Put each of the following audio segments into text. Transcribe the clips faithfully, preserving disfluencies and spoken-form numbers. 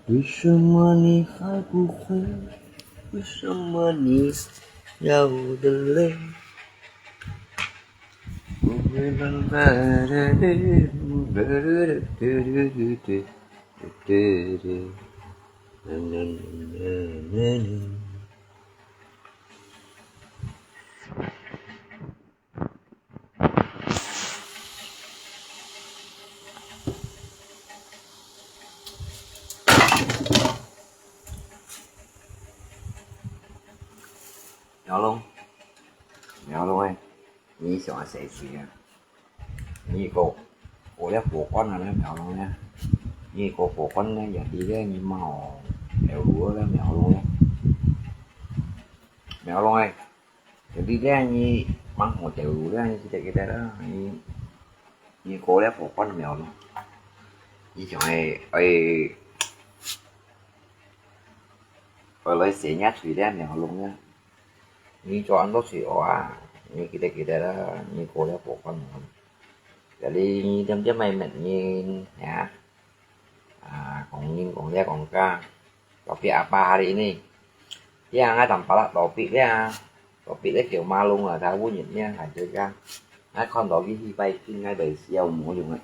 为什么你还不会？为什么你要的泪？不会慢慢的。苗龙，苗龙哎，你想要谁去啊？你个，我来过关了呢，苗龙呢？你个过关呢，也比个你mau，苗龙呢，苗龙呢？苗龙哎， jadi dia ni mang ho jauh dia ni kita kita dah ni, ni kau lihat papan mèo lo. Ni cuma ai ai ai lai senya chui dia mèo lo nya. Ni cho ăn to chui o a. Ni kita kita dah ni kau lihat papan mèo. Jadi ni diam diam mai met ni ya. 啊，講人講這講家，特別阿爸下裡呢，這下𠊎Tampalak特別這，特別這條馬路啊，佢烏日呢，大家，𠊎看到佢去拜見，𠊎就笑無用啊，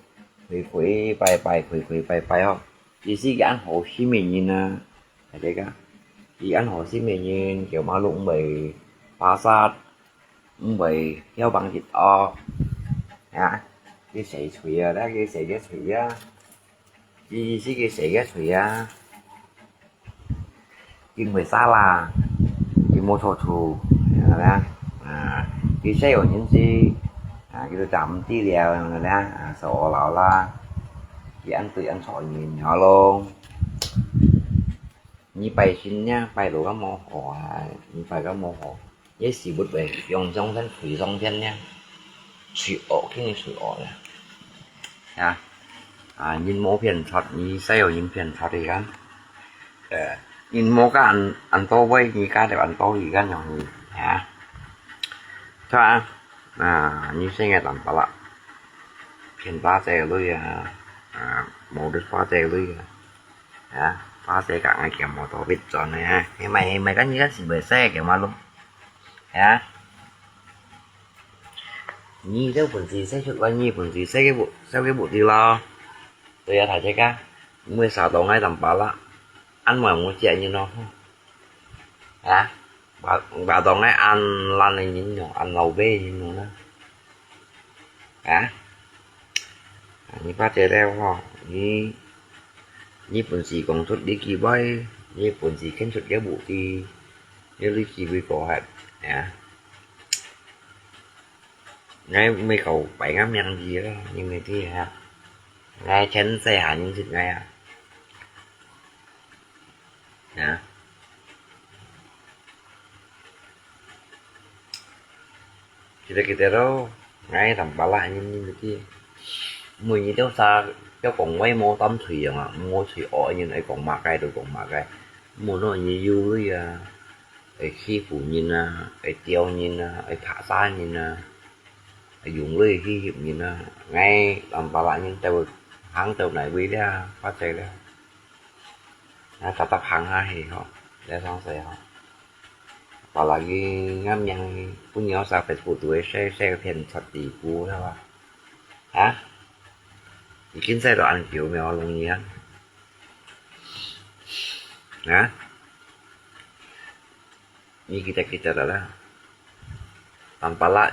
跪跪拜拜，跪跪拜拜哦，意思佢恁好心个人啊，大家，佢恁好心个人，條馬路毋會巴煞， 毋會曉幫佢哦。啊，佢洗喙啊，那佢洗个喙啊，佢是佢洗个喙啊，佢毋會沙啦，佢無錯處，係咪啊？啊，佢洗有人知，啊，佢都站毋知了，係咪啊？啊，受我老啦，佢恁對恁錯人，好咯。你拜神呢，拜到咁無好啊，你拜到無好。 也是不會用上天，推上天呢，推惡，肯定推惡了。啊，啊，人無偏差，你使有人偏差的kan？呃，人無加恁，恁多位，你加了恁多位kan容易，啊。是吧？啊，你現在Tampalak，騙大家个鐳啊，啊，無得花這个鐳啊。 啊，花姐講个，佢無多必轉个啊，係咪，係咪，kan你kan是會使个嘛咯。啊，你這本事使出來，你本事使个無，使个無對咯。對啊，大姐啊，毋會殺到𠊎Tampalak，恁會無責任咯。啊，話，話到𠊎恁爛个人用，恁老輩个人用啦。 啊？啊，你發財了吼，你，你本事講出你機會，你本事肯出了無知，你你機會過忒，啊？𠊎毋會搞敗𠊎名字咯，你毋知啊？𠊎前世下人識𠊎啊。 啊。Kita-kita咯，𠊎Tampalak人，你毋知，每日都啥，要講話無擔喙樣啊，無喙惡人愛講麼个就講麼个，無論你有鐳啊，愛欺負人啊，愛吊人啊，愛拍殺人啊，愛用鐳去翕人啊，𠊎Tampalak人到行到哪位了，發財了。 啊，tetap行下去吼，這上勢吼。Apalagi𠊎命分你啥Facebook都會晒晒騙出地步，係吧？啊？已經晒到恁久，無容易啊。啊？ 你記得記得啦啦。Tampalak，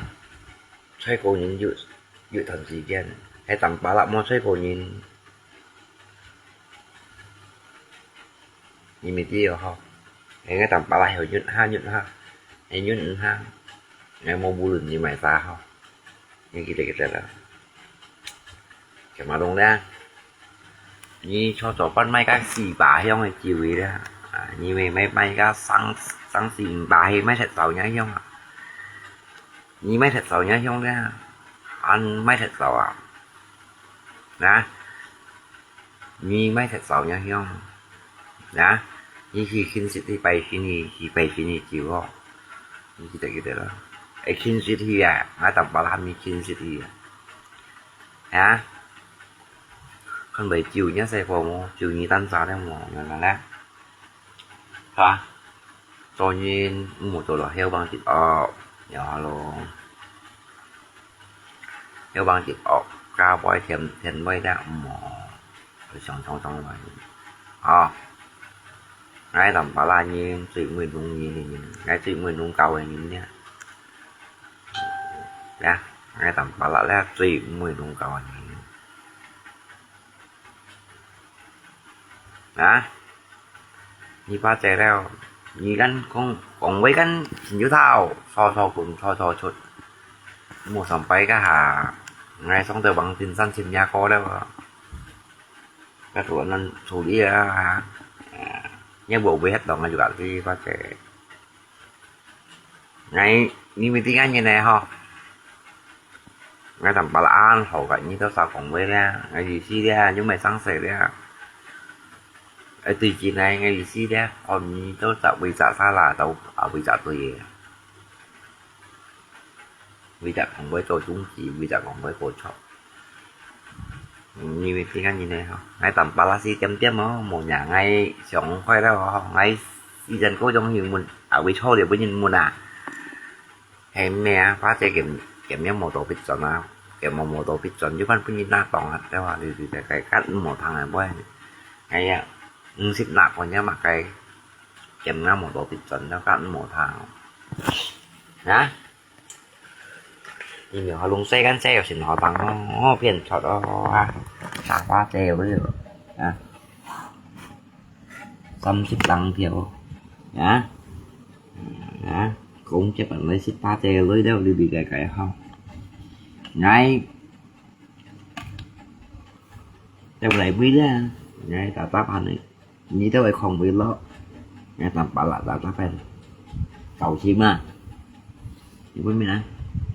最高人有，有段時間，係Tampalak無最高人，你毋知哦吼。係个Tampalak係忍下忍下，係忍下，係無無論你買啥吼。 你記得記得啦。Kemah dong咧，你坐坐班買个四把香个機會咧，啊，你買買買个三三四五把係買忒少若香啊。你買忒少若香咧，恁買忒少啊？啊？ 你買忒少若香，啊？你去勤食去拜神去，去拜神去就好。你記得記得咯。愛勤食去啊，𠊎Tampalak喊你勤食去啊。啊？準備酒，你食過無？酒你單စား了無？有了咧，哈？做人毋好做到後幫直惡，有好咯。後幫直惡，加倍添添倍了，毋好，想想想來。啊，𠊎淡白啦人，最毋會弄人个人，𠊎最毋會弄搞个人呢。呀，𠊎淡白啦咧，最毋會弄搞个人。 啊？你巴結了，你敢講，講話敢真有頭，吵吵滾，吵吵出，無上擺个下，𠊎上到黃金山尋你哥了，該做恁處理啊，也無會歇當啊，就講你巴結。 𠊎，你毋知𠊎人呢吼。𠊎淡白啦恁好个，你都少講話咧，𠊎意思咧，又毋係生事咧。哎，對真个，𠊎意思咧，哦，你都在為隻啥啦，都啊為隻對个。為隻講話做中止，為隻講話過錯。 嗯，因為這個人呢，吼，𠊎淡白啦，死點點哦，無影𠊎想開了哦，𠊎以前各種人問，啊，為錯了，分人問啊。係咩啊？巴結佢，佢樣無到必轉啊，佢無無到必轉，就看分人拿當啊，對吧？你你該該該無通啊，喂，哎呀，毋識拿個人嘛該，佢樣無到必轉，就看無通啊。啊？ 你苗好弄細間細，有時好當哦，哦，變錯哦，啊，打花仔有沒有？啊，三十零條，啊，啊，公雞本來十八隻女了，你比該該好。𠊎，要不來喂了，𠊎打打飯呢。 你都會囥位落，𠊎淡白啦，打打飯。走心啊！你問咩啊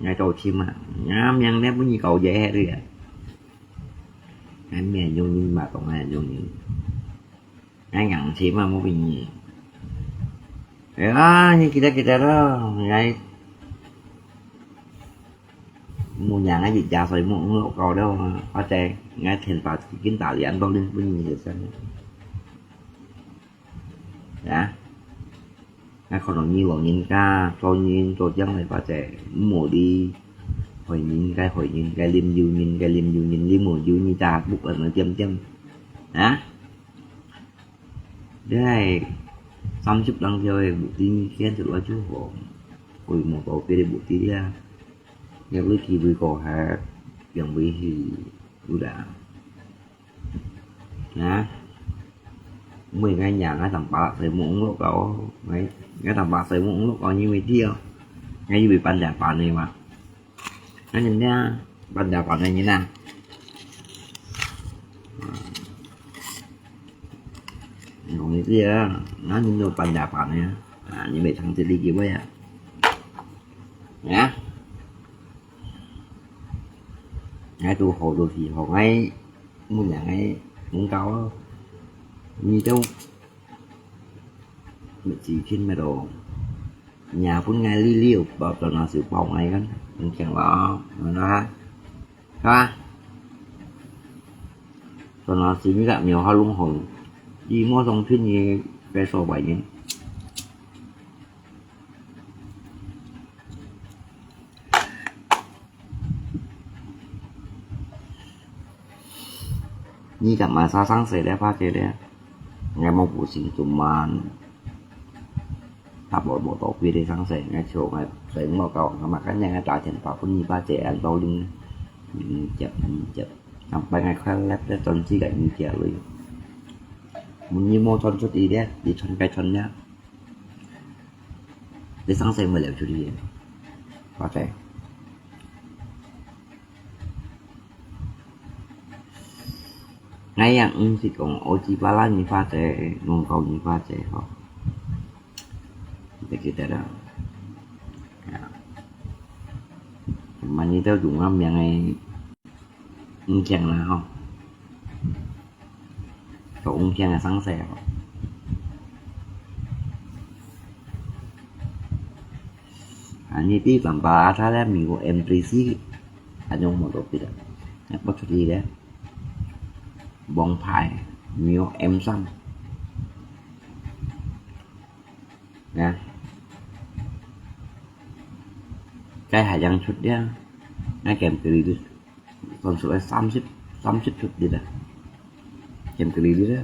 ？𠊎走心啊！𠊎命咧分你搞嘢个啊！𠊎命用人嘛，當然用人。𠊎硬心嘛，無分你。哎呀，你記得記得咯，𠊎 無影𠊎一夜睡目毋落覺了嘛，或者𠊎天把已經打臉到恁分你就算了。啊？𠊎看到你老人家做人做將來，或者毋好理，害人該害人，該啉酒人該啉酒人，啉無酒你打不管了點點。啊？ 這三十零條个目的，你揀出來就好，佢無到別个目的啊。若你機會過下，用位去有啦。啊？每個人啊，當把水摸落到，哎，𠊎當把水摸落到，你會知哦。𠊎以為半打半个嘛。 啊，人家半打半个人啊。啊，你講你知啊，那你都半打半个啊，啊，你袂通這裡機會啊。啊？𠊎都好多時候，𠊎，每日𠊎，你搞啊，你都 乜自信乜咯。若分𠊎哩哩有包，轉下就包𠊎kan，你聽咯，明白哈？係吧？轉下就你个苗好弄好，你莫相信你个所謂人。 你敢嘛殺生死了，怕死了？𠊎無不信做麼？他無無到鬼的生死，𠊎求𠊎水莫搞，𠊎嘛跟人家打電話分你把這樣道理，你接你接，sampai𠊎快樂得轉自家你接了。問你莫傳出去了，你傳該傳了。 你生死無了出去，或者，𠊎也毋識講，我只巴拉你或者，弄搞你或者吼。你記得啦。啊，嘛你都用啊命个。 毋驚啦吼。都毋驚啊，生死吼。啊，你比方把他那美國M three C，他用摩托车的，那不出去的。王牌，你有M三。啊，該還正出了，該減佢哩，算出來三十，三十出哩啦。減佢哩啦，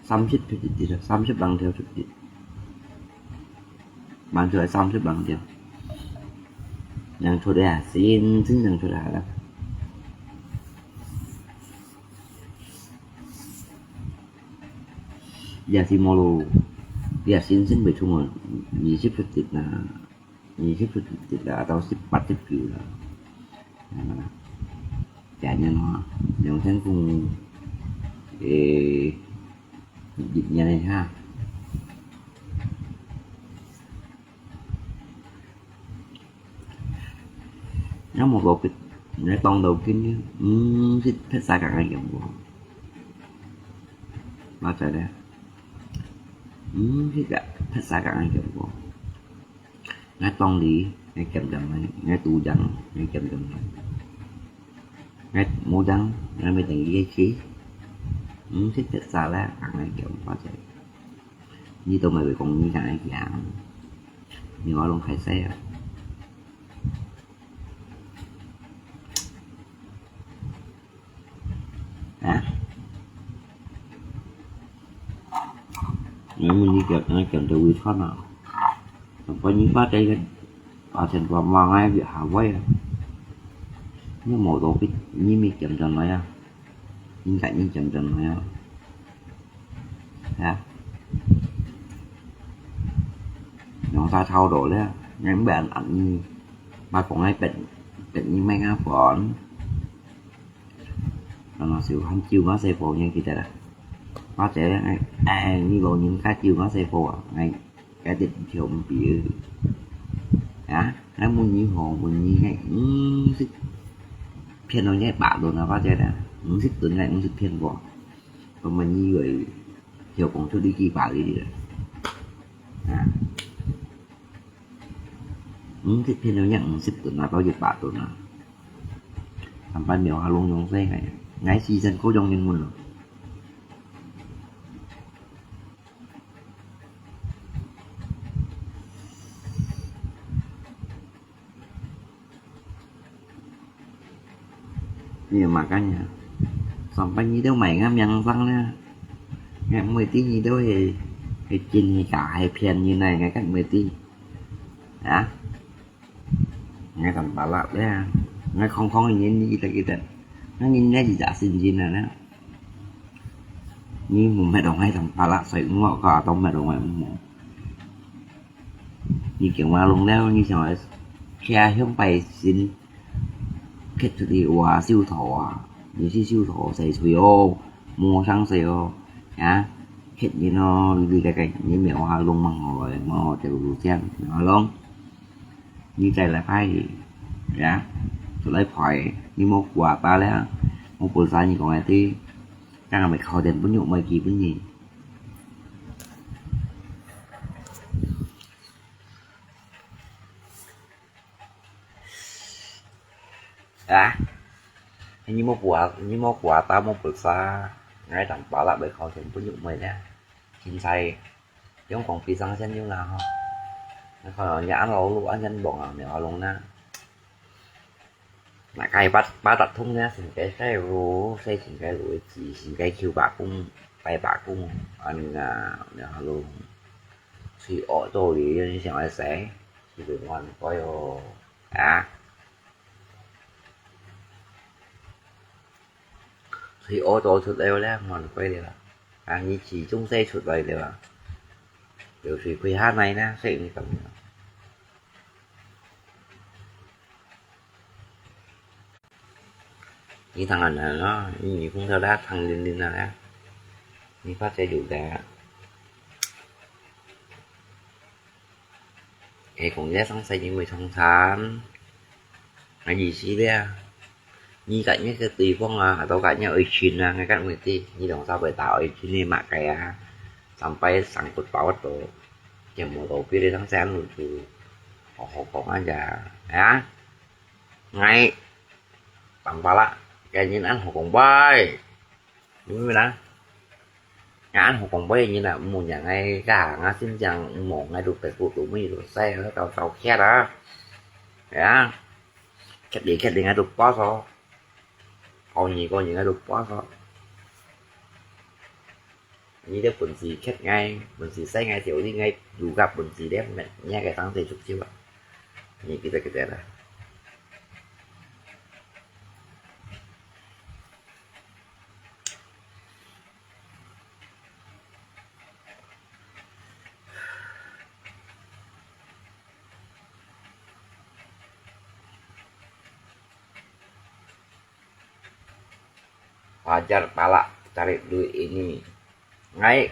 三十出哩啦，三十零條出哩。慢出來三十零條。正出啊，新，新正出來啦。 也是無咯，也新鮮未出門，二十出滴啦，二十出滴啦，到十八、十九啦。係嘛啦？這樣咯，兩千公，誒，一年个哈。 若無到逼，若當到緊呢，毋識撇儕共𠊎用無？嘛知咧，毋識个撇儕共𠊎用無？𠊎當你，𠊎減減來，𠊎拄樣，𠊎減減來。𠊎無樣，𠊎咪等佢去，毋識撇儕咧，共𠊎用，嘛知。 你都毋會講你想愛行，你話攏開始啊？啊？你問你叫，你叫到會穿啊？Sampai你把這個八千多萬个月下位啊，你無到逼，你咪減減來啊？應該你減減來啊？ 啊？用大頭路咧，你毋係恁樣，嘛講愛逼，逼你買啊款。啊，那時候還酒嘛細包，你記得啦？或者，哎，哎，你老人家酒嘛細包啊，哎，該點條目標。啊？該問你好，問你係，嗯，係騙到你百多啊，或者啦，五十噸个，五十騙過。 我問你以為小公出去幾百里了？啊？五十騙到人五十噸啊，到一百噸啊。Sampai苗下攏用細个，𠊎時辰過用英文咯。 你有麼个呀？Sampai你兜買个名聲咧，𠊎毋會知你兜係，係真係假，係騙人來，𠊎更毋會知。啊？𠊎當巴拉咧，𠊎空空个人，你記得記得，𠊎人家係假信心个咧。你毋係當𠊎當巴拉，所以我講當毋係當𠊎毋好。 你叫我弄了，你想愛徛向拜神，蹶出去哇，修圖啊，你去修圖，洗水哦，無上水哦，啊，蹶人哦，你這個，你苗下弄吂好來，吂好就路線，苗下弄，你再來拍，啊，出來拍，你無quota了，無本事你講个對，剛剛咪靠電分肉賣機分你。 啊？你無quota，你無quota，無本事，𠊎當巴拉來靠電分肉賣咧。現在，用講比上先有啦吼。你看哦，你恁老路，恁樣忙啊，苗下弄啦。 那該八，八達通呢，先該細路，細先該路子，先該求伯公，拜伯公，恁樣啊，然後咯，去學做人，想愛死，去問安該哦，啊，去學做出來咧，問安該了，啊，你始終生出來了，流水歸下來呢，所以你咁樣。 你當然了咯，你女朋友啦，當然了啦，你發覺有的。哎，講這上世因為通常，俺意思咧，你跟那個對方啊，都跟那愛情啊，你跟問題，你兩三杯打愛情的嘛該啊，三杯上骨包都，全部都比你上山路就，好好講啊，啊？ 𠊎，當巴拉，該人恁好講話。明白啦？𠊎恁好講話个人啊，毋好讓𠊎家下𠊎心情毋好，𠊎都白骨都無都使，搞搞劇啊。係啊，劇裡劇裡𠊎都播錯，搞你搞你𠊎都播錯。你兜本事劇𠊎，本事使𠊎條理，𠊎有个本事咧，你个生死足球啊！你記得記得啦。 Wajar pala cari duit ini. Ngai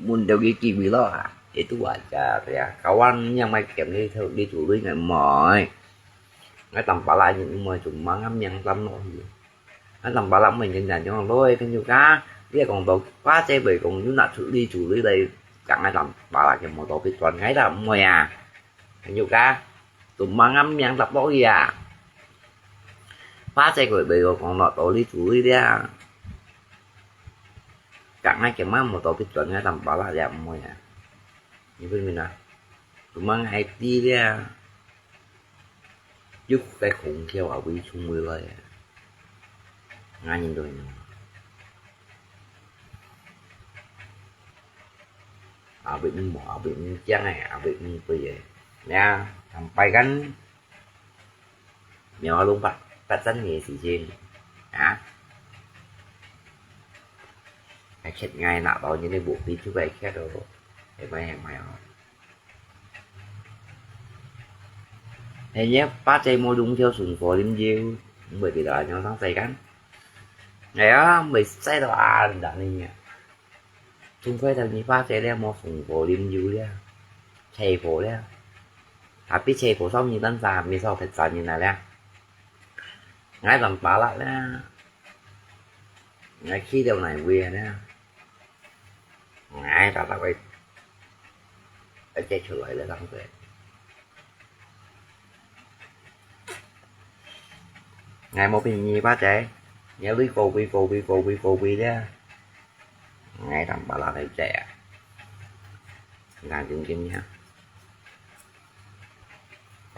mun dau gigi bilo ha. Itu wajar ya. Kawan yang mai kiam ni tu di tului ngai mai. Ngai tam pala ni mai cuma ngam yang tam no hi. Ngai tam pala mai nyen nyen jong loi kan juga. Dia kong tau pa che bai kong yu nak tului tului lai. Kang ngai tam pala ke mo tau pi tuan ngai tam mai ya. Kan juga. Tumang ngam yang tap lok ya. Pa che koi bai kong nok tau li tului dia. Kang ngai kiam mai mo tau pi tuan ngai tam pala ya mai ya. Ni bai min na. Tumang ngai pi dia. Yuk kai kong kiau a bai chung bai lai ya. Ngai nyen doi nyen. A bai min mo, a bai min kiang ai, a bai min bai ya. Ya, sampai kan. Miao lung pat, pat chan ni si chin. Ha? Ai khet ngai na tau ni ni bu pi chu ai khet do. Ai mai ai mai. Ai ni pa che mo lung thiao sung fo lim jiu. Bai pi da nyong sang sai kan. Ai a, bai sai do a da ni. Chung khoi thak ni pa che le mo sung fo lim jiu le. Che fo le. Tapi che fo sao ni tan sa, mi sao phet sa ni na le. Ngai tam pala le. Ngai khi deu nai wi le. Ngai ta ta wi. Ai che chu lai le tam wi. Ngai mo pin ni pa che. Ngai lui ko wi ko wi ko wi ko wi le. Ngai tam pala le che. Ngai jing jing ya.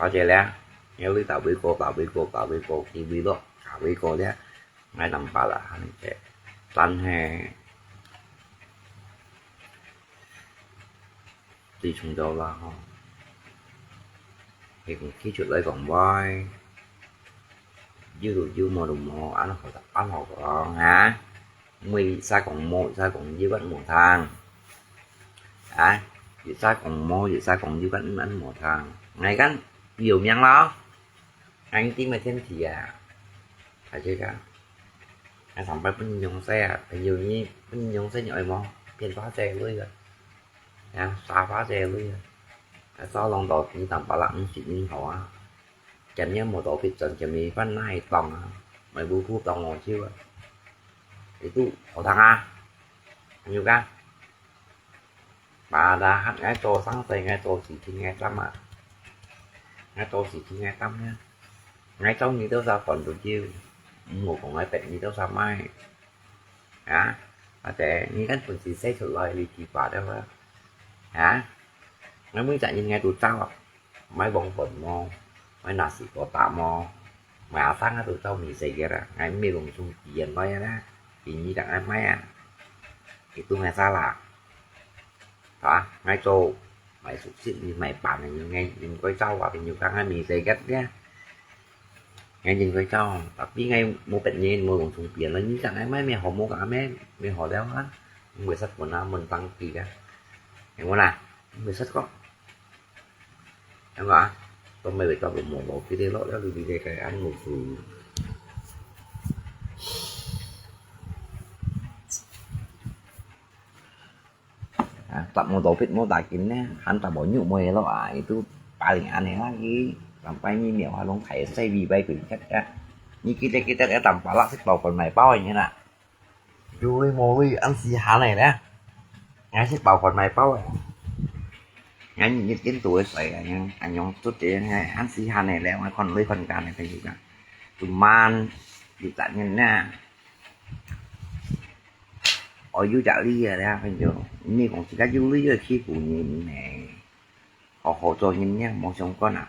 Có gì lẽ? Nếu lý tạo với cô, tạo với cô, tạo với cô, thì vì đó, tạo với cô chứ. Ngay tầm bà là anh sẽ tránh hè. Đi chung đâu là ho. Thì cũng khi chuột lấy còn voi. Dư đủ dư mò đủ mò, ăn họ, ăn họ có hả? Mui sa kong mo, sa kong jiu kan mo thang. Ai, jiu sa kong mo, jiu sa kong jiu kan ăn mo thang. Ngai kan, yu miang lo. Ngai ti mai thiên thì à. Phải chứ kan. Ngai sampai pun nyong sai à, pun yu ni, pun nyong sai nyoi mo, pian pa sai lui à. Ya, sa pa sai lui à. Ngai sao long tau ni tam pa lak, ni si ni hao à. Kiam ni mo tau phi chon, kiam ni pan nai tong à. Mai bu phu tong lo chiu à. Itu, hao thang à. Nyu kan. Ba da hat ngai cho sang sai ngai cho si chin ngai tam à. Ngai cho si chin ngai tam nha. Ngai trong ni tau sa phòn tu chiu. Mo kong ngai pet ni tau sa mai. Hả? Ate, ni kan phun si sai chuột lai li ki pa tau à. Hả? Ngai mui chak ni ngai tu chau à. Mai bong phòn mo. Mai na si ko ta mo. Mai a sang a tu chau mi sai kia ra. Ngai mi lung chung ki yen lai na. Ki ni tak ngai mai à. Itu ngai sa la. Hả? Ngai cho. Mai suk sit ni mai pan ni ngai ni koi chau à. Ni kang ngai mi sai kia. Ngai jing koi chau, tapi ngai mo pet nyen mo lung chung pian lo, ni chak ngai mai me ho mo ka me, me ho leo ha. Mo sat mo na mo tang ki ka. Ngai mo na, mo sat ko. Ngai mo a, to me be to mo lo ki de lo, lo ki de kai an mo su. À, tap mo tau phit mo ta kin ne, han ta bo nyu mo lo à, itu paling aneh lagi. Sampai ni miao ha long thai sai bi bai kui chat ya. Ni kita kita ya tam pala sik pau kon mai pau ni na. Yui mo lui an si han ne le. Ngai sik pau kon mai pau. Ngai ni kin tu sai ya, yang an yong tut ya ngai an si han ne le, ngai kon lui kon kan ne kai yu ka. Cuman kita ni na. 愛有隻鐳啊，這朋友，毋係講自家有鐳就欺負人，毋係。好好做人呢，無相干啊，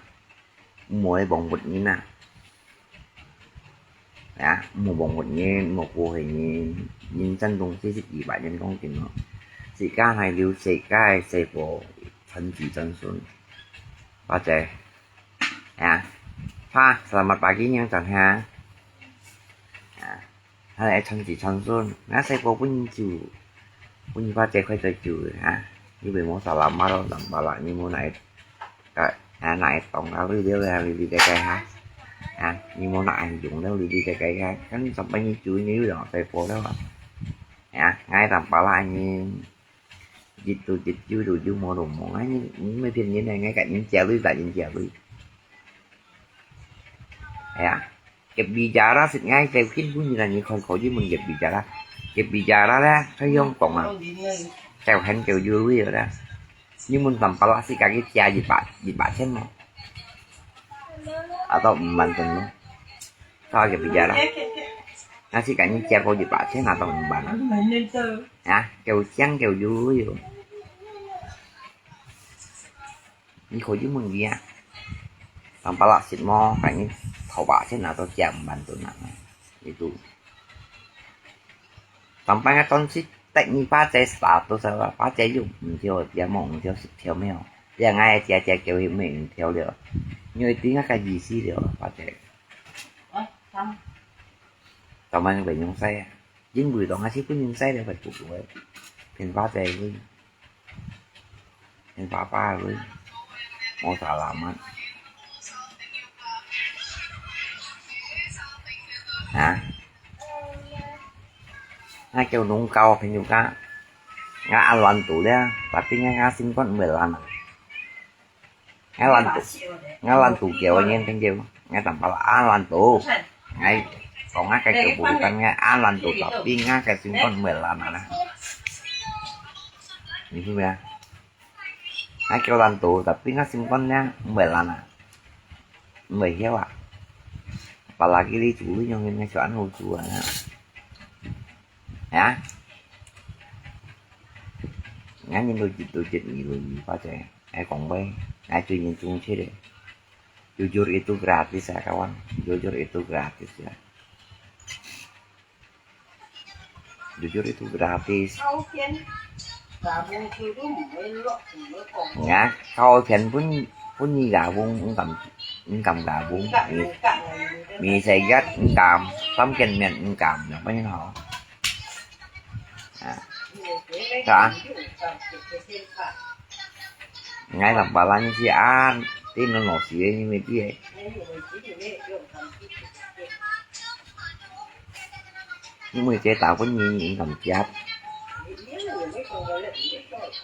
毋好去忘恩人啊。啊，毋好忘恩人，毋好過害人，人生東西係幾百年講緊咯。自家還留自家个細胞傳子傳孫。或者，啊，好，selamat pagi，恁樣轉下。啊。 還愛傳子傳孫，𠊎細個分人煮，分人把這塊做煮啊，你會無salamat咯，Tampalak，你無哪會，啊，哪會當啊，你了啊，你你該該哈，啊，你無哪會用了，你你該該哈，kan sampai你煮，你又讓細個了啊，啊，𠊎Tampalak你，一度一，九度九，無度無，啊，你毋會騙人个，𠊎甲人借鐳，甲人借鐳，係啊。 Gap bicara sit ngai，têu kin bunyi lah，你看口語問gap bicara。Gap bicara咧，佢用講啊，têu很久就會了啦。你問Tampalak sit kaki借一百，一百千無？Atau五萬錢無？Sao gap bicara？那sit kaki借過一百千atau五萬啊？啊，夠強夠有有。 你可以問佢啊。Tampalak sit無，甲你討把錢拿到借五萬多拿，你都。Sampai ngatong sit，得你把這status啊，把這又毋條，也無毋條，十條沒有。這𠊎姐姐叫佢毋條了，因為對𠊎个意思了，把這。Sampai你會用使啊？因為當下係分人使了，會不會？騙把這位。 你爸爸个，無salamat。啊？𠊎叫農交朋友家，𠊎恁懶惰了，tapi𠊎，𠊎心肝毋會懶啊。𠊎懶惰，𠊎懶惰叫个人朋友，𠊎Tampalak啊懶惰，𠊎講𠊎个叫bukan，𠊎啊懶惰，tapi𠊎个心肝毋會懶啊啦。你明白啊？ 𠊎叫懶惰，tapi𠊎心肝呢，毋會懶啊，毋會曉啊。Apalagi你煮，你用个，你就恁好煮啊。啊？𠊎人都一，都一，二，都二，或者，𠊎講話，𠊎最近中秋咧。Jujur itu gratis啊，kawan。Jujur itu gratis啊。 Jujur itu gratis。啊，交錢分，分你gabung，毋敢，毋敢gabung。你，你細个毋敢，三見面毋敢，有乜好？啊，係啊。 𠊎Tampalak你係啊，你老老實實你會知个。因為這大部分人毋敢接。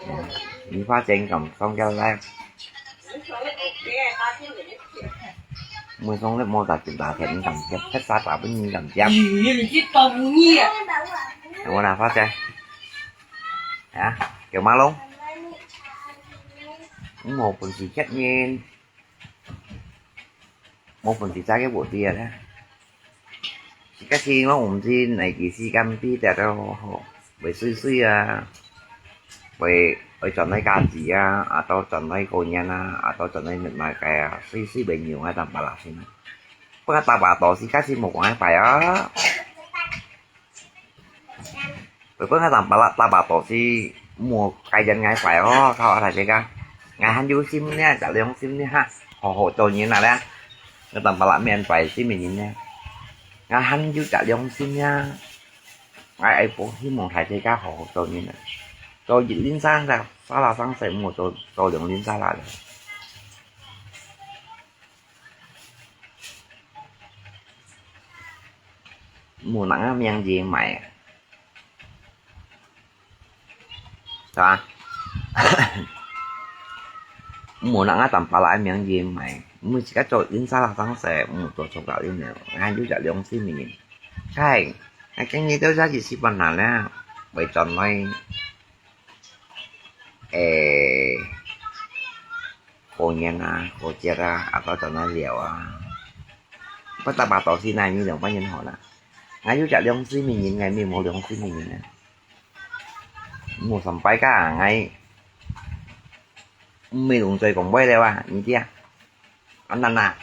嗯，你發展敢上个來。毋會上个無打緊打鐵，毋敢接，別儕大部分人毋敢接。我哪發展？啊，叫馬龍。 無本事接人，無本事揸个屋底啊咧。自家先，𠊎毋知哪个時間比得到好，會水水啊，會，會轉來家己啊，啊到轉來過年啊，啊到轉來乜麼个啊，水水會用啊，Tampalak先啊。不過大把多自家先無講一擺啊。 Pagpag Tampalak大把多時無改變𠊎壞哦，靠大自家。𠊎還有心呢，隻良心呢哈，好好做人啊咧。𠊎Tampalak面壞心个人呢，𠊎還有隻良心呀。𠊎愛保希望大自家好好做人啊，做一輪生个沙拉生死，毋好做，做兩輪沙拉了。 無人个名字買，係吧？無人个Tampalak个名字買，毋係自家做insalah生死，毋做錯个人了。𠊎有隻良心个人，係，𠊎今日到這就食飯啦，會轉來。 誒，過年啊，過節啊，啊，到轉來尞啊。不打把刀先啊，你兩百年好啦。𠊎有隻良心个人，𠊎乜無良心个人啊。無三擺个，𠊎毋會用嘴講話了啊，你知啊？啊，那那，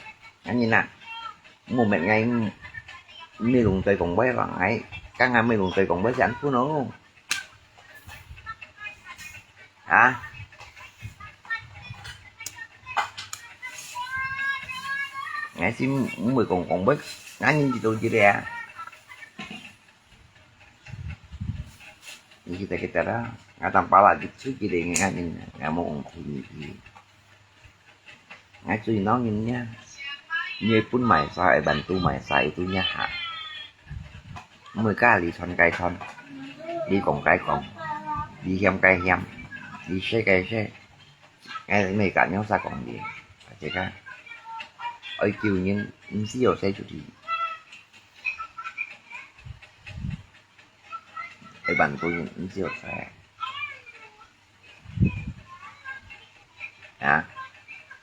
恁樣啊，無乜𠊎毋會用嘴講話啦，𠊎，剛剛毋會用嘴講話，先分哦。啊？𠊎先毋會講講話，𠊎人知道知咧啊。 你kita-kita dah, ngatang pala di cui kita ngan, ngan mau ong kuni di. Ngai cui nau nyin nya. Ni pun mai sa, ai bantu mai sa itu nya ha. Mui ka li chon kai chon, li kong kai kong, li hiam kai hiam, li she kai she. Ngai mui ka nyong sa kong di. Ka ce ka. Oi kiu nyin, nsi yo se cu di. Ai bantu nyin, nsi yo se. 啊，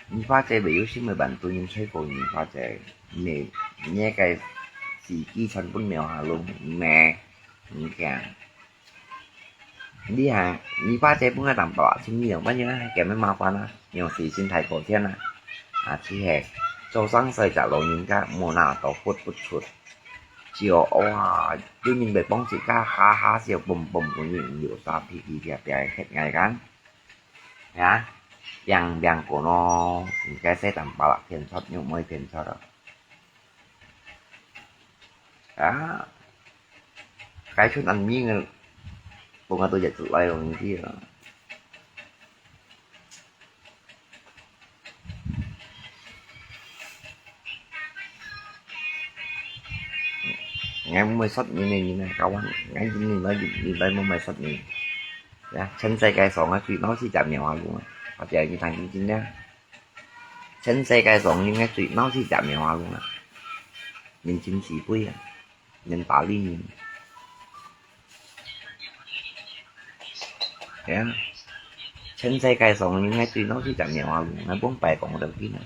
你花姐袂有心个辦到人吹過你花姐，你，你个自己全部秒下路，咩？你讲，你还，你花姐本来淡薄啊，请你两万元还给没麻烦啊，用水晶台过天啊，啊，只系做生意只老人家无拿到豁不出。 笑，哇，有人袂幫自家哈哈笑，嘣嘣，个人有啥脾氣，啪啪，个，忒矮干。啊，yang yang kono，应该说淡薄啦，骗出又毋会骗出啦。啊，该出难命个，bunga都也出来容易啦。 Ngai mui sot ni ni ni kawan. Ngai ni ni ni ni mui sot ni. Ya, 全世界上个最老是只苗阿公啊。我只你听真真呀。全世界上应该最老是只苗阿公啊。人真慈悲啊。 人打理人。係啊，全世界上應該最老實隻苗啊，𠊎往擺講到今啊。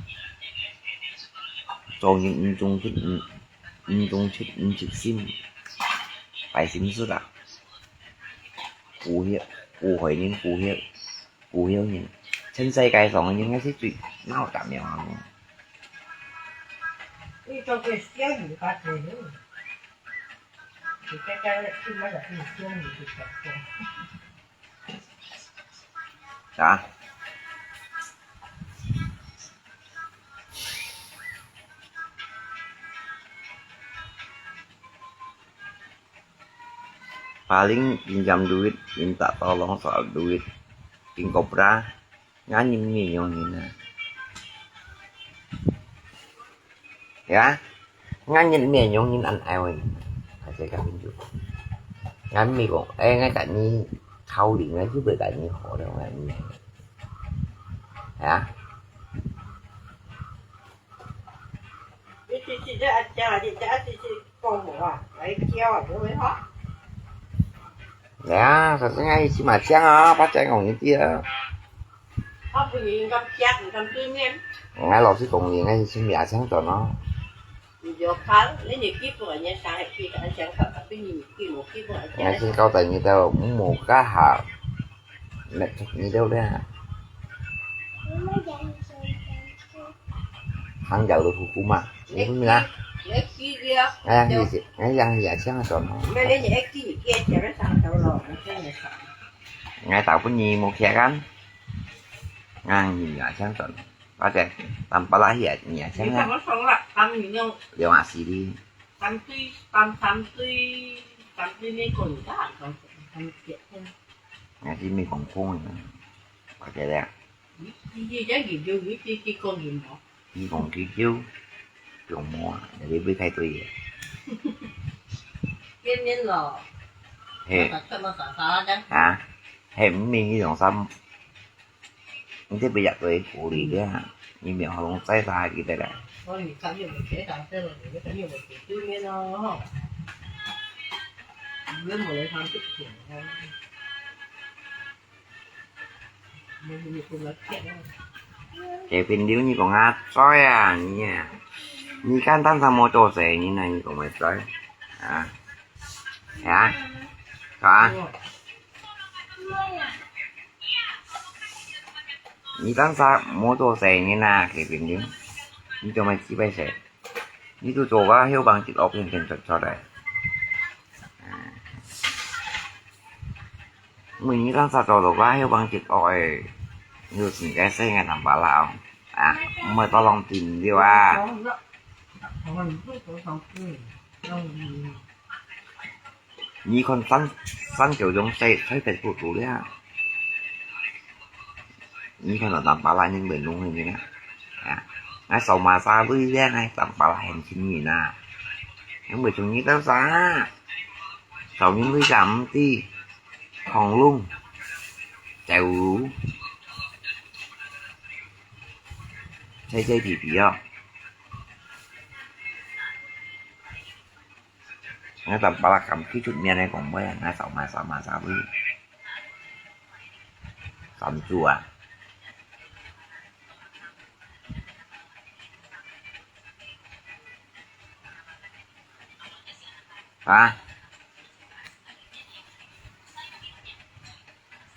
做人毋忠直，毋，毋忠直，毋直心，擺心思啦。顧惜，顧害人，顧惜，顧惜人。全世界上應該係最老隻苗啊。 你做个小人家庭，你在家里起码也是小人的角色。啊？Paling pinjam duit, minta tolong soal duit, king kobra, 𠊎人面容人啊。呀，𠊎人面容人恁矮个，還係甲面就。𠊎毋係講，哎，𠊎甲你討論，𠊎就袂甲你好了，𠊎毋係。呀。 你直直个阿姐啊，你阿姐直講無啊，來叫啊，有無好？來啊，首先啊，你起碼講啊，把講講一點啊。我不應該講，你看對面。𠊎老實講，你應該是先別講轉咯。你就看，你就基本人家下去，咱想法，比你基本基本人家。𠊎先交代你兜，毋好加下，你兜咧。 行腳的苦苦嘛，你不明啊？哎呀，你，哎呀，你也这样说嘛。哎，大部分你没看看，哎，你也这样说，或者，咱把那些你也这样啊。你怎么说了？他们用两啊，是的。三对，三，三对，三对那个你看，三，三，三，哎，是没讲空的，或者咧。 你，你，你，你，你，你，你講佢無？你講佢就，就無啊，你會太對个。見面咯。嘿。那個什麼啥啥的。啊？嘿，毋明你用啥？你這邊也對鼓勵个啊，你沒有好弄再啥還記得啦。哦，你看你有沒有學長這種，你看你有沒有對面哦，吼。你們沒有上去聽哦。 這朋友你講啊，在啊，你啊，你看當時無做生意呢，你講會在啊？啊？啊？你當下無做生意啊，佢平平，你做麼个幾百歲？你都做个後幫一屋片片出出來。嗯。因為你當下做到个後幫一屋个，你就應該生个南巴拉哦，啊，毋會到浪費了啊。你看三，三九零在，在Facebook度了。你看到南巴拉人會弄个呢？啊，啊，掃碼沙鐳了，啊，南巴拉很親民啊。因為從你到啥，掃人鐳个毋知，恐龍，走路，在這皮皮哦。 𠊎南巴拉敢最出名个講話，𠊎掃碼掃碼掃碼，三組啊。啊？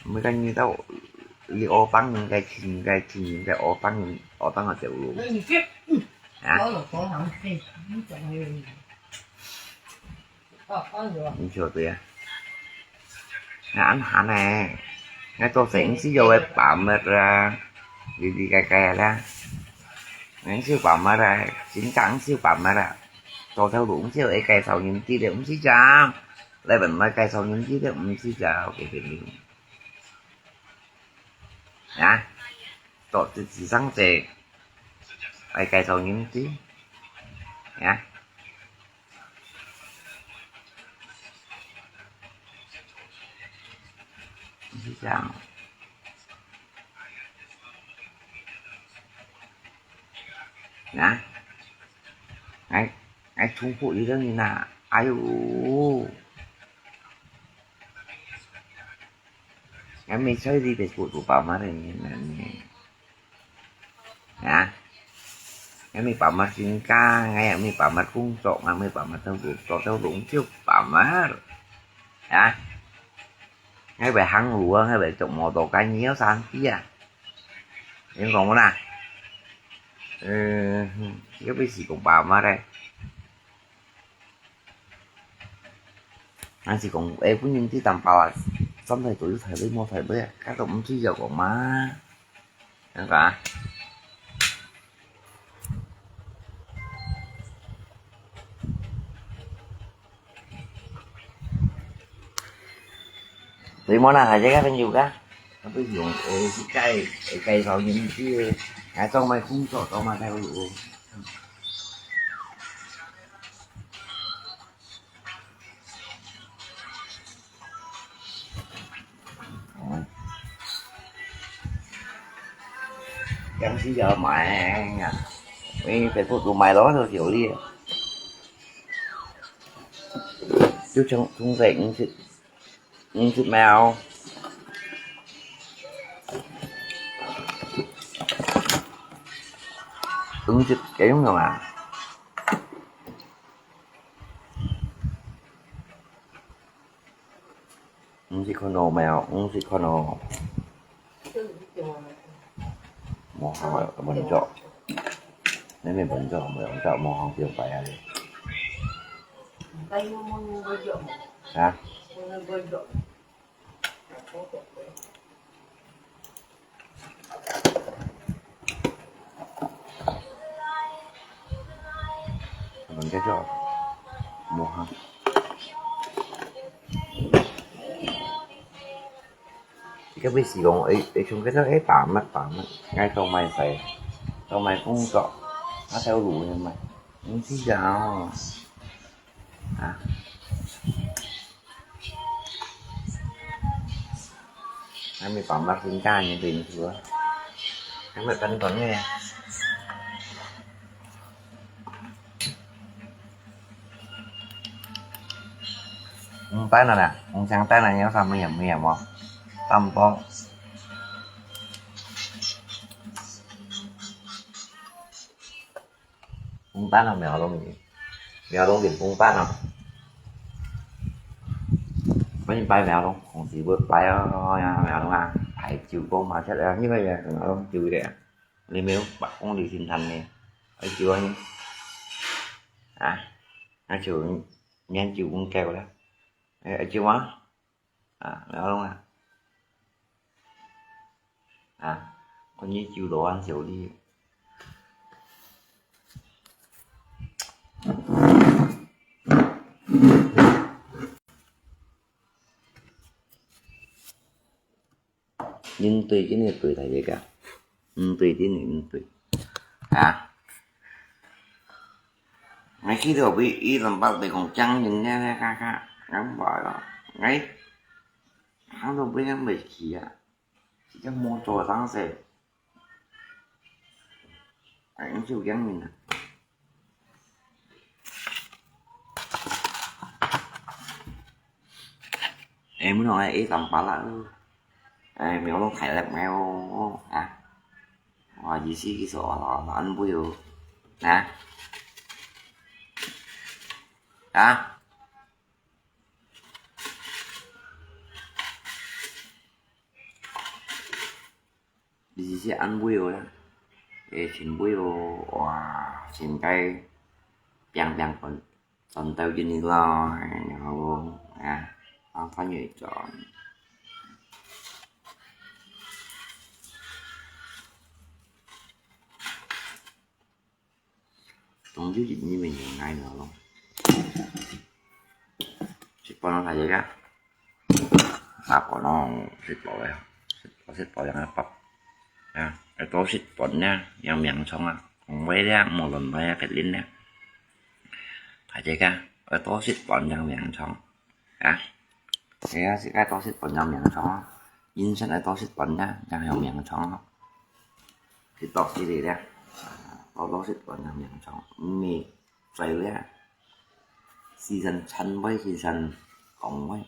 毋係講你到，你學幫人个親，个親人个學幫人，學幫个走路。啊？你曉得啊？那恁閒呢，𠊎做生意係有个把脈啊，里里个个啦，𠊎係把脈啊，真正係把脈啊，做頭路係有个介紹人知个，毋係講。 來問𠊎介紹人知个，毋係就OK个。啊？做自己生意，愛介紹人知。啊？毋係講。啊？𠊎，𠊎重複一個人啊，哎喲！ 𠊎乜在這邊過做爸媽个人呢。啊？𠊎乜爸媽全家，𠊎也乜爸媽工作，𠊎乜爸媽都做，做到攏就爸媽。啊？𠊎會行路啊，𠊎會做摩托，該你要生氣啊？你講我啦？嗯，這個是講爸媽个。 還是講，誒，本人知淡薄啊，身體都有體力無體力啊，該都毋需要講嘛。恁樣啊？所以無啦，還係該朋友个，佢不是用，誒，去介，誒，介紹人去，還做麼工作，做麼个路。 嗯。東西要買啊，因為Facebook都買了就有了。就從，從這五十，五十秒，五十，該用用啊。 毋係看到無？毋係看到。無效个，文章。你咪文章，文章無效，就擺下去。啊？ 問該種，無效。這個係講，誒，誒，從該種，誒，把脈，把脈，𠊎做麼个使，做麼个工作，啊，走路个嘛，毋係啊。 啊。還沒把脈，人家人認識啊。還沒跟團呢。紅單了啦，紅香單了，你要上面有沒有？淡薄。 紅單啊，苗龍，苗龍領紅單啊。每擺苗龍公司會擺哦，呀，苗龍啊，排酒講嘛，出來，因為呀，苗龍酒个，你沒有百公里新山呢，還酒啊，啊，那就研究講夠了，哎，酒啊，啊，苗龍啊，啊，看你酒多還少哩。 恁對，真个對，大家講，毋對，真个毋對。啊，𠊎去到位，佢兩百來公斤，人家那嘎嘎，兩百咯，𠊎行到位，人袂去啊，直接無做生事。 哎，就這樣呢。哎，毋好哎，一張巴拉咯。哎，苗龍開了沒有啊？哇，意思意思哦，安慰哦，啊，啊。 你是安慰哦啦，會安慰哦，哇，真該平平穩，賺到一日咯，哎，然後啊，當翻越賺。 總之一日面有愛了咯。食飯咯，大家。啊，飯咯，食飽了，食飽食飽樣个飽。啊，愛多食飯呢，養命長啊，講話了，無論話啊，別人呢。大家，愛多食飯養命長。 啊，係啊，自家多食飯養命長啊，人生愛多食飯啊，正有命長啊。去多食一點，啊，多多食飯養命長，毋係在了，時常慚愧，時常講話。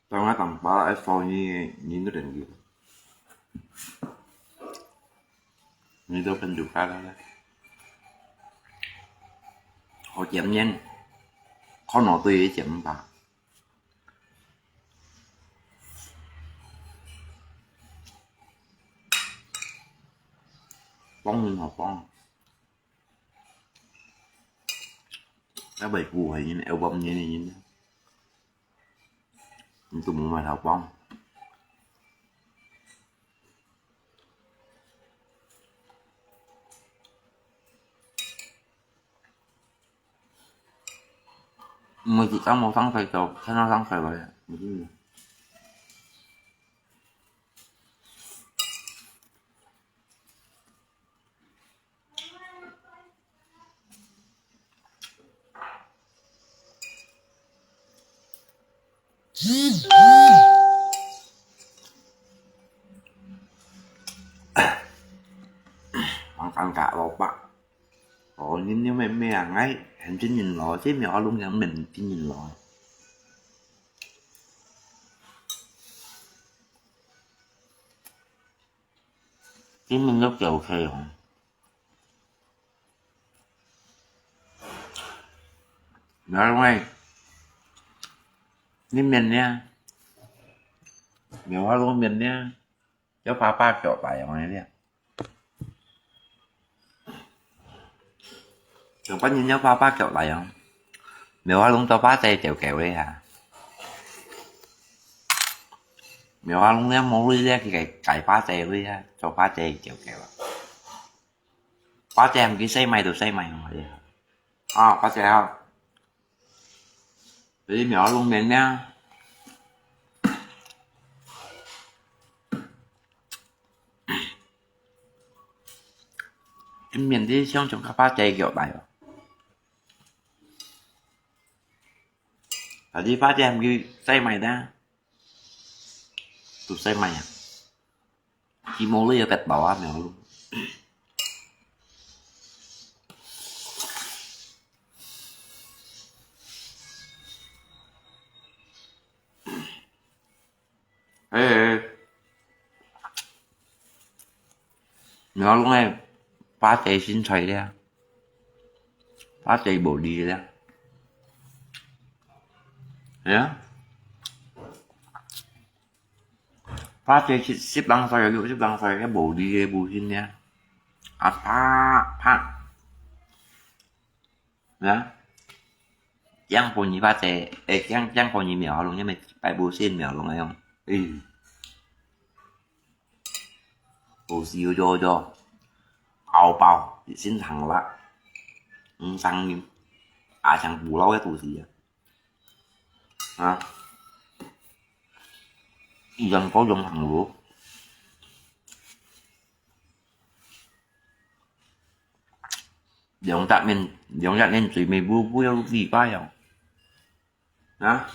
當然當飽愛燒你，你都等於，你都分就開了嘞。好減鹽，看我對於減吧。 幫人好幫。該尾部係人，愛幫人个人，你都無買好幫。 毋係一張無上台就，看到上台來，毋係。 Makan kak lopak. Oh, ini ni meme angai, hanjin nin lo, si mi alung yang men tin nin lo. Tin nin lo kiao khe yong. Nói ngoài, nên miền nha. Nếu hoa luôn miền nha. Cho papa kiểu tài ngoài nha. Kiểu bắt nhìn cho papa kiểu tài không? Nếu hoa luôn cho papa chạy kiểu kiểu đi hả? Nếu hoa luôn nha, mô lui nha, cái cái cái papa chạy lui nha, cho papa chạy kiểu kiểu. Papa chạy hông, cái xe máy, tụi xe máy hông? À, papa chạy hông? Đi miễn luôn miền nha. Cái miền đi, xong chúng ta papa chạy kiểu này. Tadi papa chạy hông, cái xe máy ta. Tụi xe máy à? Ki mô lui ya pet bawah mèo lu. 苗龍个巴仔新菜了，巴仔無理了。哎呀，巴仔十，十零歲，六十零歲，个無理个無心了。啊，啪，啪。啊，江湖你巴仔，哎，江，江湖你苗龍，因為擺布先苗龍个樣。哎。 有時有做做，拗爆，先行啦，毋上面，啊，像古老个都市啊。啊，依然高中行路，兩隻面，兩隻面最尾不，不要禮拜哦。 啊，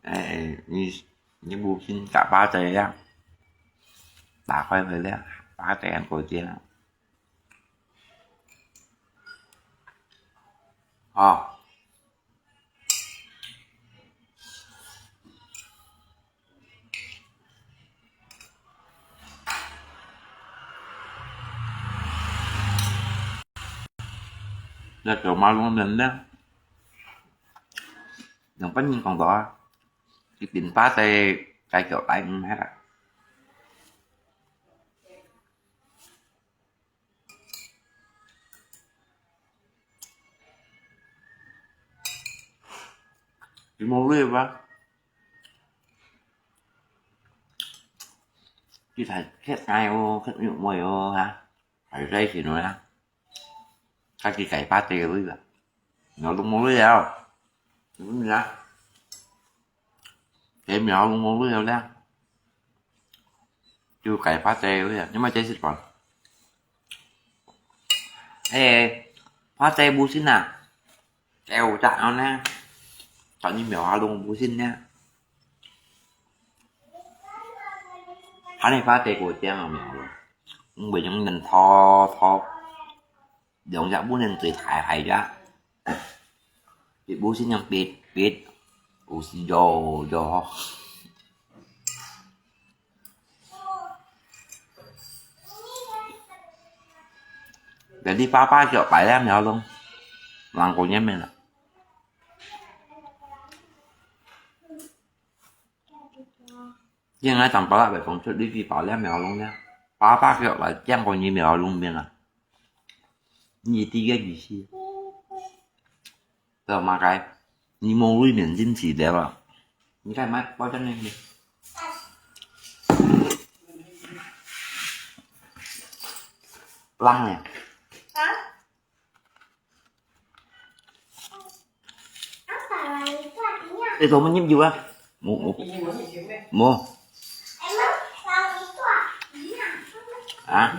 哎，你，你母親打巴仔呀？打開回來，巴仔過去啊。哦。那个馬龍人呢？ 兩百人講到啊，一定巴仔該叫來毋係啦。你無累吧？你太，太愛哦，太有味哦，哈？還在一起呢，哈？ 家己改巴仔个位啦。苗龍無位了，你問啊？該苗龍無位了咧，就改巴仔个位啊，你莫解釋吧。哎，巴仔無信啊，哎，有隻人呢，但你苗龍無信呢。 還係巴仔過靚啊，苗龍。毋會用人拖拖，兩隻不能最大隻隻。一部先用別別，有時就就。Jadi爸爸叫擺啊，苗龍，兩個月沒了。 因為當爸爸會講出這句話了，苗龍呢，爸爸叫來講過你苗龍面啊，你第一個意思。知道嗎？該，你無位面真是的了，你看嘛，包裝那邊。冷呢？啊？ 哎，做麼入油啊？無，無，無。啊？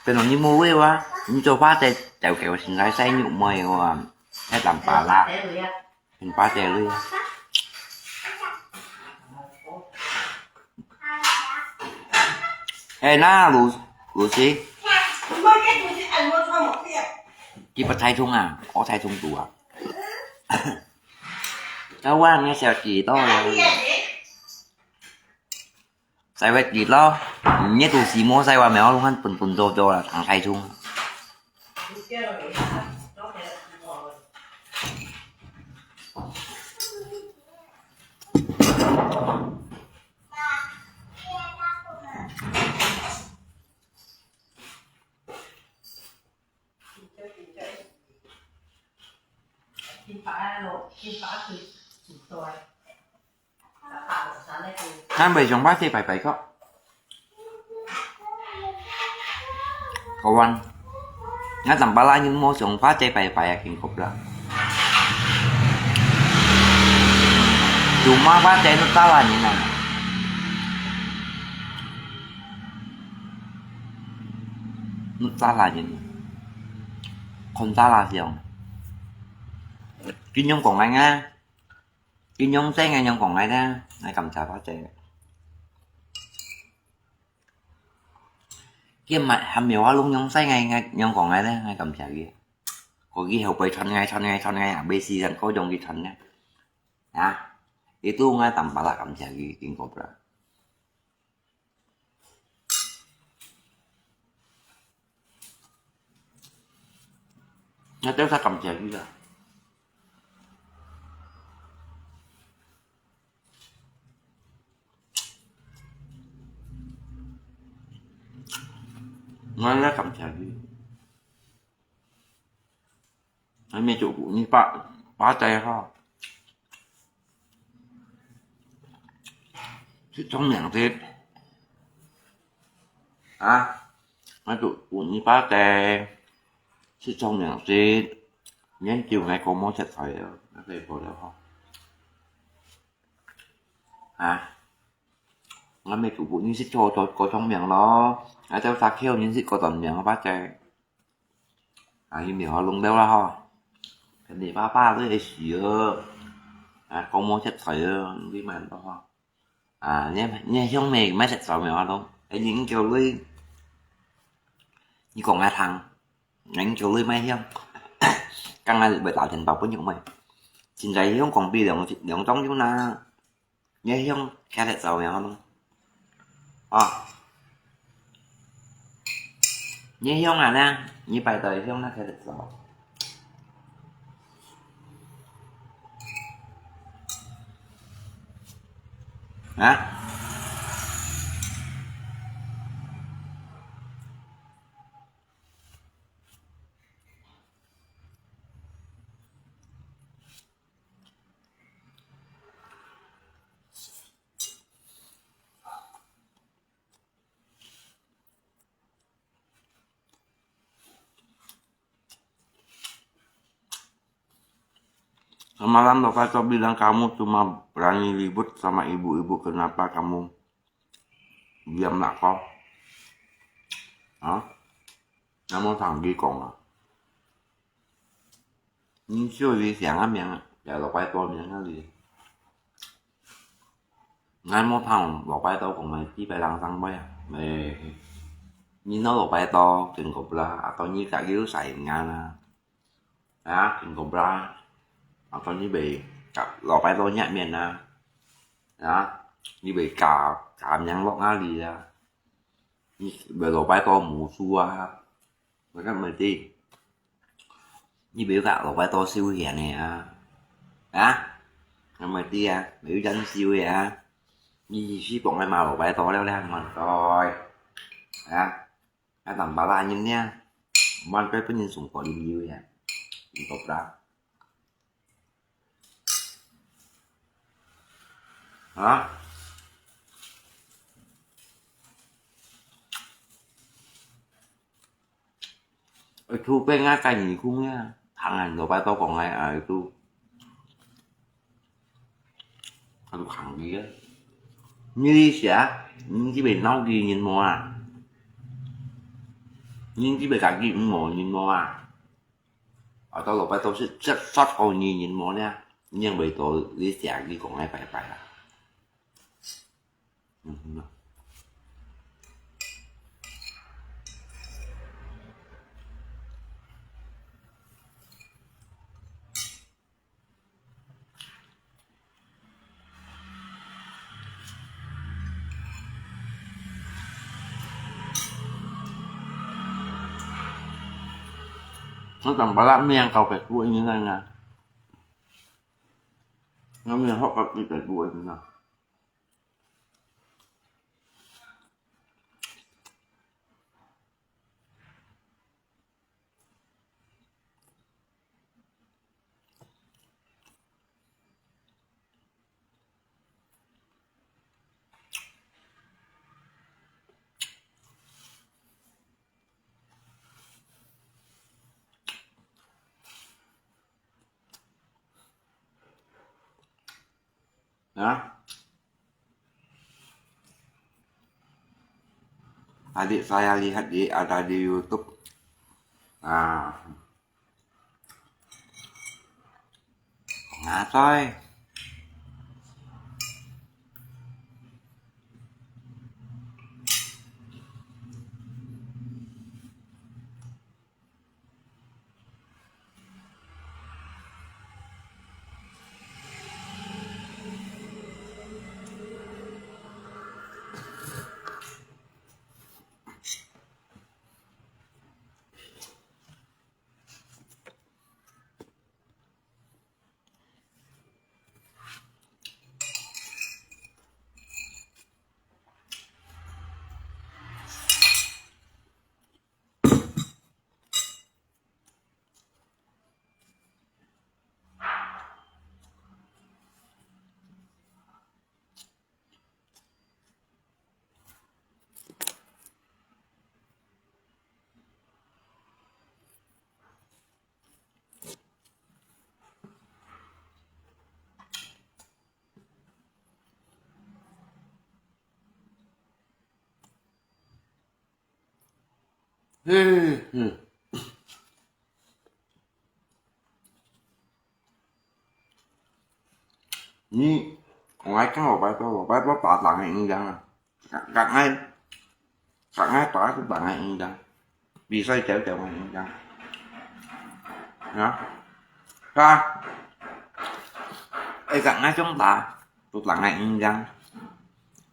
變成你無味啊？你做巴仔，就給我先來曬肉糜啊，還當巴拉。 很巴結你啊。哎，那，Lu-，Lucy，你捌台中啊？我台中堵啊。那我那小姐到了。 Sai wet git lo, ngiet tu si mo sai wa mèo lung han pun pun do do la thang khai chung. Ngan bai sông pha tê pai pai kok. Kawan. Ngan tam pala nyin mo sông pha tê pai pai a king kop la. Cuma pha tê nut tala nyin na. Nut tala nyin. Kon tala siang. Kin yong kong ngai nga. Kin yong tê ngai yong kong ngai na. Ngai kam cha pha tê. Kia mà hàm miêu á lung yong sai ngai, ngai yong kong ngai le, ngai kam cha kia. Có khi hậu quay chọn ngai, chọn ngai, chọn ngai, à, bê si dần có dòng kia chọn ngai. Hả? Itu ngai tam pala kam cha kia, king kop la. 𠊎兜儕感謝佢啊？𠊎兜感謝佢。 還沒做過，你把，把仔吼，食聰明些。啊，𠊎做過，你把仔，食聰明些，研究𠊎个無食材了，那個也好了吼。啊，𠊎沒做過，你食著，著，過聰明咯，啊，就殺口，你食過聰明，把仔。 啊，佢苗啊弄掉啦吼。跟你爸爸都會死哦。啊，講無食材哦，你買毋到吼。啊，你，你鄉下買食材苗啊弄，哎，你叫你，你講啊聽，你叫你買鄉。剛剛會打電話分你買。現在鄉講比兩，兩種有啦。 你鄉下个食材苗呢？啊，你鄉下呢？你擺到鄉下个食材苗。啊？ Semalam Bapak Tobi bilang kamu cuma berani ribut sama ibu-ibu, kenapa kamu diam lah kau? Hah? Kamu tanggi kong ah? 你就係想啊名啊，也老擺到名啊哩。𠊎無聽老擺到講麼个，幾擺人生尾啊，誒，你老老擺到經過啦，啊，到你家有細人啊，啊，經過啦，啊，到你會甲老擺到入面啊，啊，你會加加名落啊哩啊，你會老擺到無數啊，我講麼个？ 你表哥老擺到收錢个啊？啊？𠊎毋知啊，無有人收个啊？你是幫𠊎罵老擺到了咧，還在啊？啊，當巴拉人呢，還在分人送過啉酒个，你懂不啦？啊？ Itu pengah kan ikung ya, tangan lo pa to kong ai, ah, itu. Aduh, kang dia. Ni siya, ni ti be nau di nyin mo ah. Ni ti be kaki mo nyin mo ah. Atau lo pa to si, set, set ko ni nyin mo nia. Ni yang be to, ni siya, ni kong ai pai pai ah. 我當巴拉麵搞白煮，你知道嗎？我麵好搞比白煮，你知道嗎？ Nah. Adik saya lihat di, ada di YouTube. Nah. Nah, coy. 嗯，嗯。你，𠊎講老拜託，老拜託打人个印象啊，打，打人，打人打出人个印象，比賽走走个印象。啊，是啊，會打人中打，都人个印象，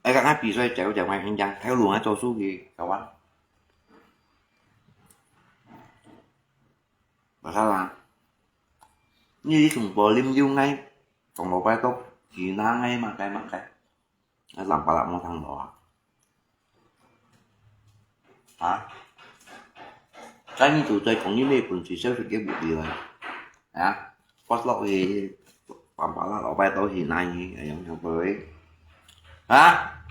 會打人比賽走走个印象，頭路个做書記，搞啊。 Masalah，你從無啉酒，𠊎從無拜託，去哪，𠊎麼个麼个，啊，人巴拉無聽到啊。啊？該你就再講你咩本事，小食个目標啊？啊？發落去，人巴拉老拜託去哪去，哎呀，會不會？啊？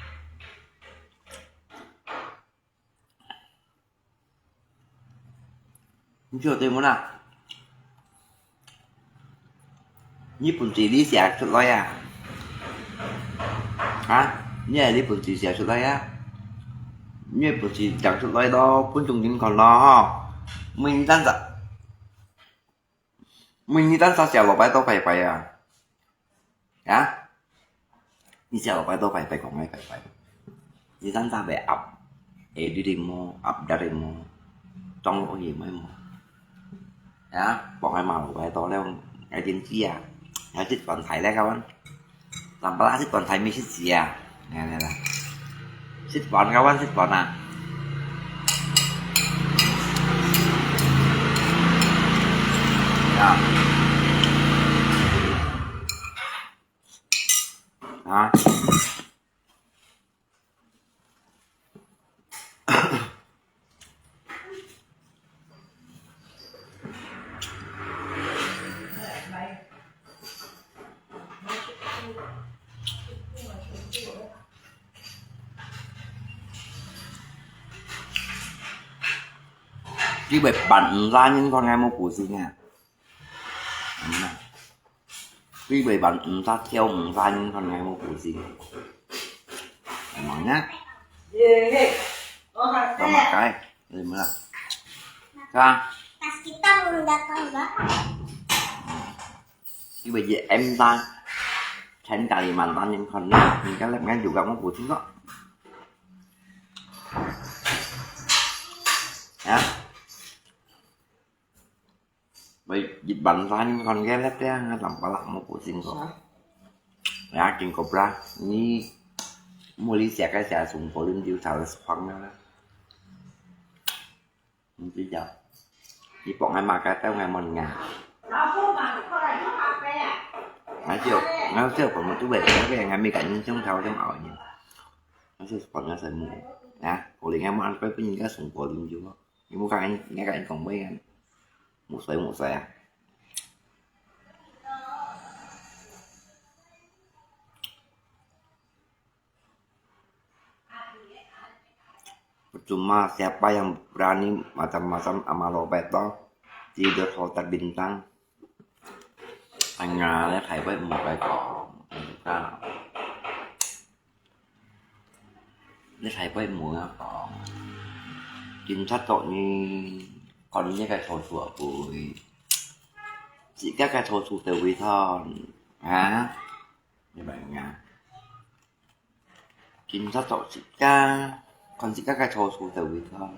你笑對無啦？你本事你寫出來啊？啊？你係你本事寫出來啊？你个本事講出來咯，分眾人看咯，吼。每日單隻，每日單隻寫落擺都拜拜啊！ 啊？你寫落擺都拜拜，講个拜拜。你單單會壓，會你个無，壓得个無，裝落去無無。啊？放个馬路个多了，愛點知啊？愛食飯菜咧，kawan。Sampala食飯菜，美食節啊！ 來來來，食飯，kawan，食飯啊！呀。啊。 佢會扮毋識人看𠊎無古錐啊！嗯啊，佢會扮毋識跳毋識人看𠊎無古錐。係無啊？做麼个？係無啊？係啊？ Ibu je em ta, Chan Kalimantan yang kena, ni kan lep ngan juga mau pusing kok. Ya. Baik, di bantan kon ke lep ya, ngan lam palak mau pusing kok. Ya, king kobra, ni muli siak ka siak sung polim diu salah sepang na. Mesti jauh. Ipok ngai makai tau ngai mon nga. Ngai siok, ngai siok pun mutu wei, ngai mi kan nyung chung tau chung au nyi. Ngai siok pun ngai sai mu. Ya, kuli ngai mon koi pun ngai sung kuli ju. Ni mu kan ngai kan kong wei kan. Mu sai mu sai ah. Percuma siapa yang berani macam-macam sama Roberto tidur hotel bintang. Anga le thai bai mu bai kong. Le thai bai mu kong. Kin chat tok ni kon ni kai thau sua bui. Chỉ các cái thau sua tờ vi thon. Hả? Như vậy nha. Chính xác tổ chức ca, còn chỉ các cái thổ thủ tờ vị thôi.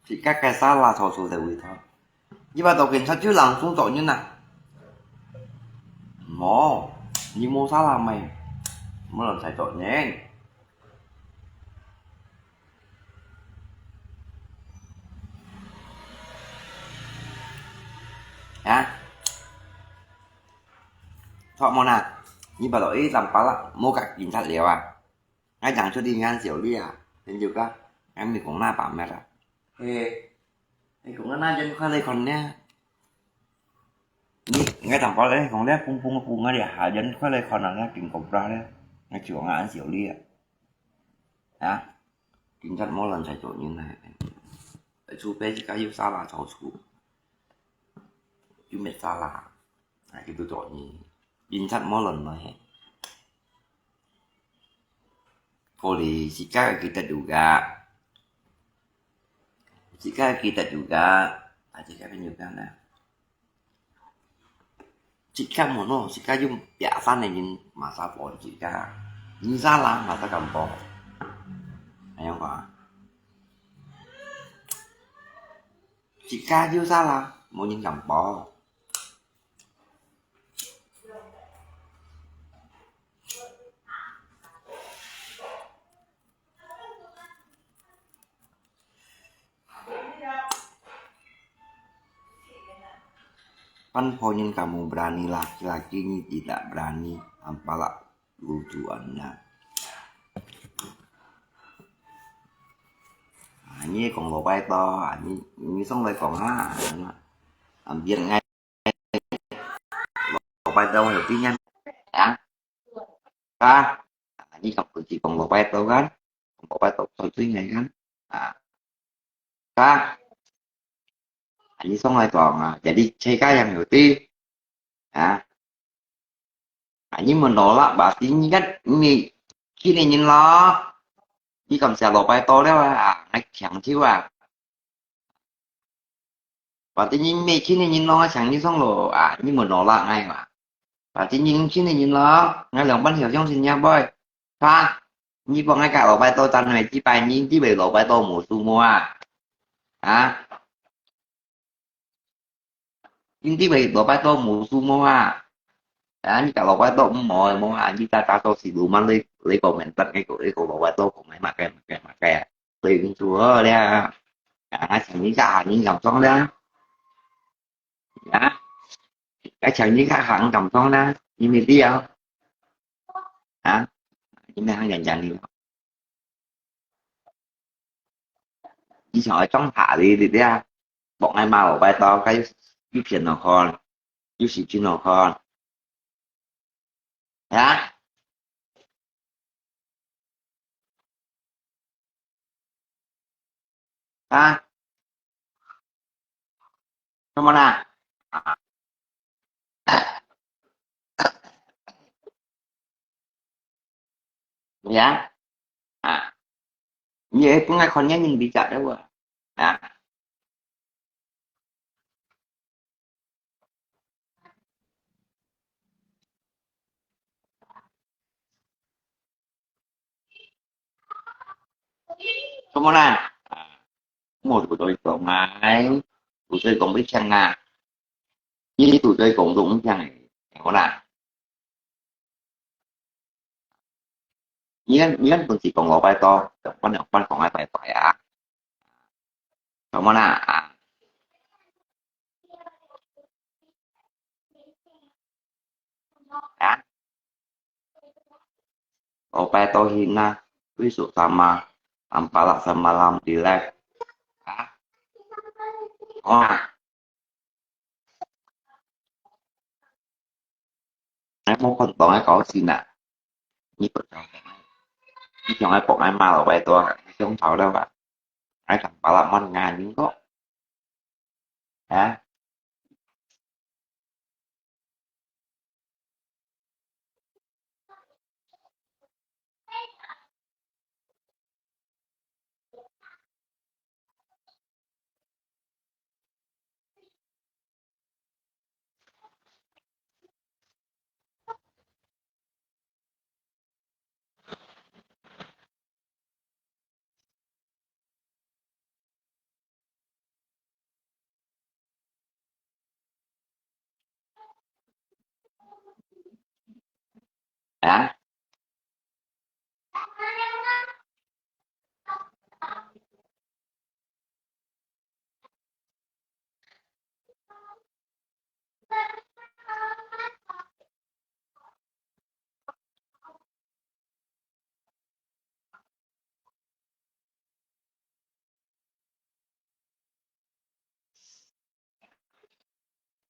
Chỉ các cái xã là thổ thủ tờ vị thôi. Nhưng mà tổ kiểm soát chứ lòng xuống tổ như nào? Mô, như mô xã là mày. Mô lòng sai tổ nhé. Hả? Thọ mô nà, nyi bà lòi lam pà lạ, mô kà kìn thắt lièo à. Ngài chẳng cho đi ngàn triệu đi à, đến giờ cả, ngài mi cũng na bà mẹ à. Ê, ê cũng na dân khoa lê còn nè. Nhi, ngài chẳng có lẽ còn lẽ pung pung pung ngài đi hả dân khoa lê còn là ngài kìn cộng ra lẽ. Ngài chịu ngàn triệu đi à. Hả? Chính xác mô lần sai tổ như này. Tại chú bé chỉ có yêu sao là cháu chú. Chú mệt sao là. Nah, gitu cok ni. Incat molon mah he. Koli sika kita duga. 自家記得有个，啊，自家朋友讲呢。自家無咯，自家有biasa个人，masa pon自家。你salah，masa敢pon？恁樣講啊？自家有salah，無人敢pon。 Pan pho nyin kamu berani, laki-laki nyi tidak berani, ampalak lucu anda. Ah, nyi kong lo pai to, ah, nyi, nyi song lai kong ha, ah, ambian ngai. Lo pai to, lo pi nyan. Ya. Ka. Ah, nyi kong kunci kong lo pai to kan. Kong lo pai to, to pi ngai kan. Ah. Ka. Anh song lai kong, ah, jadi cai ka yang yuti. Ah. Anh menolak berarti nyi kan nyi kini nyin lo. Nyi kam sia lo pai to liao ah. Ngai kiang ciu ah. Berarti nyi me kini nyin lo, ngai chang nyi song lo. Ah, nyi menolak ngai ma. Berarti nyi kini nyin lo. Ngai liang pan hiu xiong sin nya boy. Ka. Nyi pok ngai ka lo pai to tan ngai ci pai nyi, nyi bai lo pai to mu su mo ah. Ha? Nyi bai lo pai to mu su mo ah. Ha, nyi ka lo pai to mo mo ah, nyi ta ta to si lu man le, le ko men tat ngai ko, le ko lo pai to ko ngai ma kai, ma kai, ma kai. Le ngi su ho le. Ha, ngai chang nyi ka ha nyi kam song le. Ha? Ngai chang nyi ka ha nyi kam song le. Nyi me liao. Ha? Nyi me hang yan yan liao. 以前个裝下哩哩啊，莫愛罵我拜託，該又騙我看，又是騙我看。啊？啊？什麼啦？啊？ Ya. Ah. Nyi ai pun ngai khon nyan nyin bi jak da wa. Ah. Kamu na? Ah. Mo tu doi kong ai. Tu doi kong bi chang ah. Nyi tu doi kong dong chang ai. Kamu na? 你看，你看本事講老拜多，就分兩分講下拜拜啊。Kamu na? Ah. Ah? Law pai to hina, wisuk sama, ampalak samalam di live. Ha? Oh. Ai mo kon tong ai kau sin ah. Ni pek kau. Ni chong ai pok ai ma law pai to, ni chong chau liao ah. Ai kang palak mon ngan ning ko. Ha? Ha?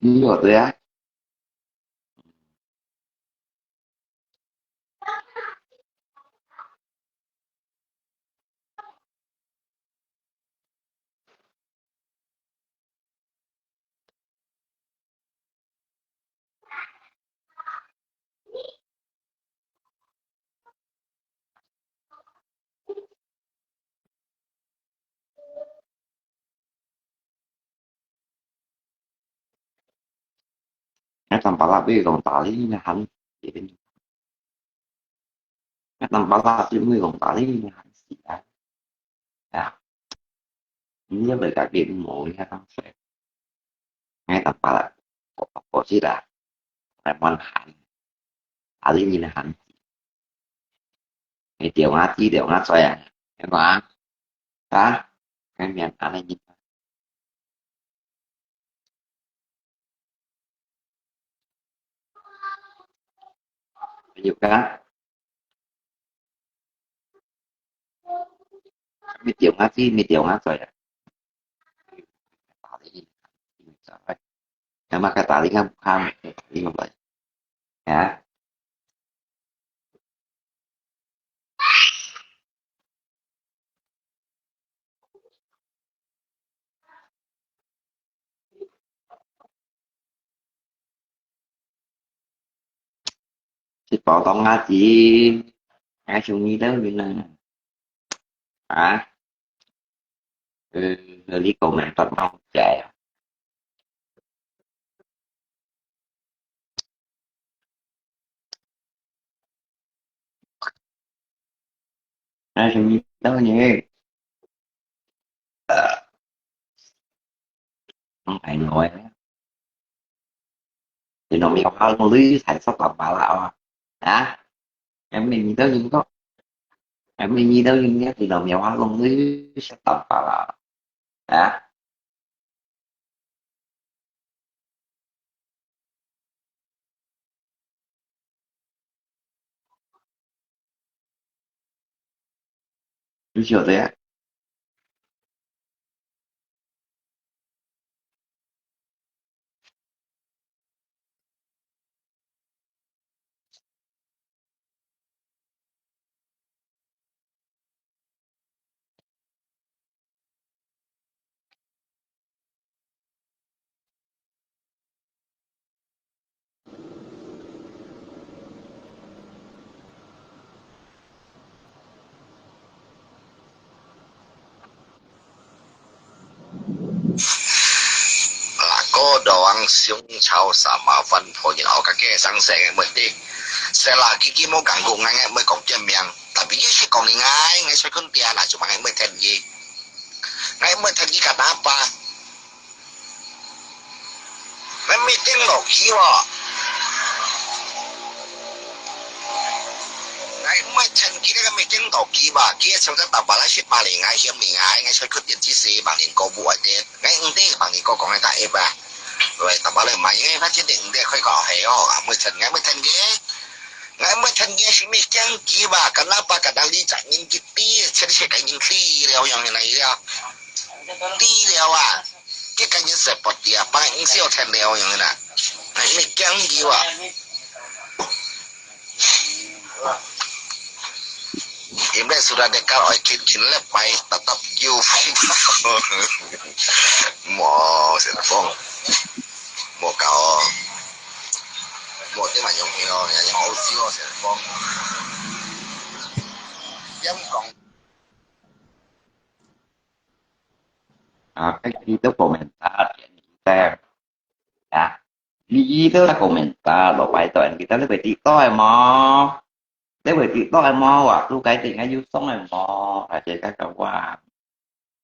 Ni yo te a. 那咱巴拉比讲打理呢，很，那咱巴拉比没讲打理呢，很喜欢啊。你也没改变，没那当水。哎，咱巴拉，我我记得，台湾喊，打理呢很，你电话机电话出来，对吧？啊，改变打理呢。 有个，你电话机，你电话出来。打理，那么个打理看看，打理过来，啊。 食飽當下子，還想你兜人啊？啊？呃，你講明白mau仔啊？ Ai, sini tahu ni. Ang kain ko eh. Di no mi ha lung lui sai sa ta ba la. Ha? Em ni tahu ni ko. Em ni tahu ni di no mi ha lung lui sa ta ba la. Ha? 你曉得呀？ Lagu doang siung chau sama fan pho nyin au ka ke sang se ngai mesti. Sela gigi mo ganggu ngai ngai mesti kong jem yang. Tapi ye si kong ni ngai ngai sai kun tia na cuma ngai mesti ten ye. Ngai mesti ten ye kenapa? Ngai mesti ten lo ki wo. Ngai mesti ten ki ngai mesti ten lo ki ba. Ki sang ta ta ba la si ma li ngai hiam li ngai ngai sai kun tia ci si ma li ko bu ai de. Ngai ng de ma li ko kong ngai ta e ba. Wei, ta ba le ma ye, fa chin de ng de khoi ko he o, a mui chen, ngai mui chen ge. Ngai mui chen ge si mi kiang ki ba, ka na pa ka dang li cha ngin ki ti, chen se ka ngin ti liao yang na ya. Ti liao a. Ki ka ngin se pot ya, pa ng sio chen liao yang na. Ngai mi kiang ki ba. Imlek sudah dekat oi kin kin lep pai tatap kiu fung. Mo sen fong. Mo kao. Mo te ma yong hio ya yong au siu sen fong. Yam kong. Ah, cái gì đó của mình ta, cái gì tem. Ya. Ni i to ta komentar, lo pai to en kita le beti to e mo. Le beti to e mo wa, lu kai ting ayu song e mo, a je ka ka wa.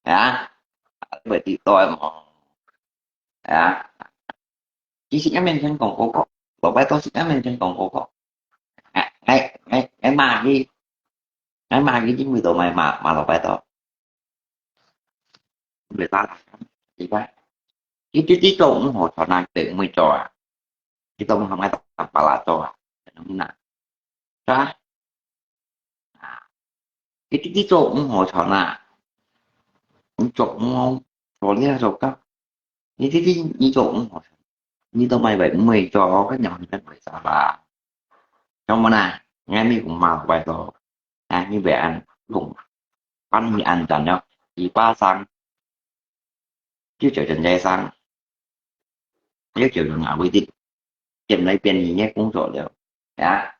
Ya. Le beti to e mo. Ya. Ki si ngai men chen kong ko ko. Lo pai to si ngai men chen kong ko ko. Ngai, ngai, ngai, ngai ma ki. Ngai ma ki jing mi to mai ma, ma lo pai to. Người ta làm gì vậy? Cái cái cái trộn ủng hộ thọ này tự mới cho à. Cái tông không ai tập bà là cho à. Nó không nặng. Đó. Cái cái cái trộn ủng hộ thọ này. Cũng trộn ủng hộ. Rồi đi rồi cấp. Cái cái cái cái trộn ủng hộ. Như tao mày vậy mới cho các nhà mình các người sao là. Trong mà nè, nghe mi cũng mà vậy rồi. À, như vậy ăn. Cũng ăn thì ăn dần nhau. Thì ba sáng. Chứ trời trần dây sáng. Chứ trời trần ngã với đi. Tìm lấy tiền thì nhé cũng rồi được. Dạ.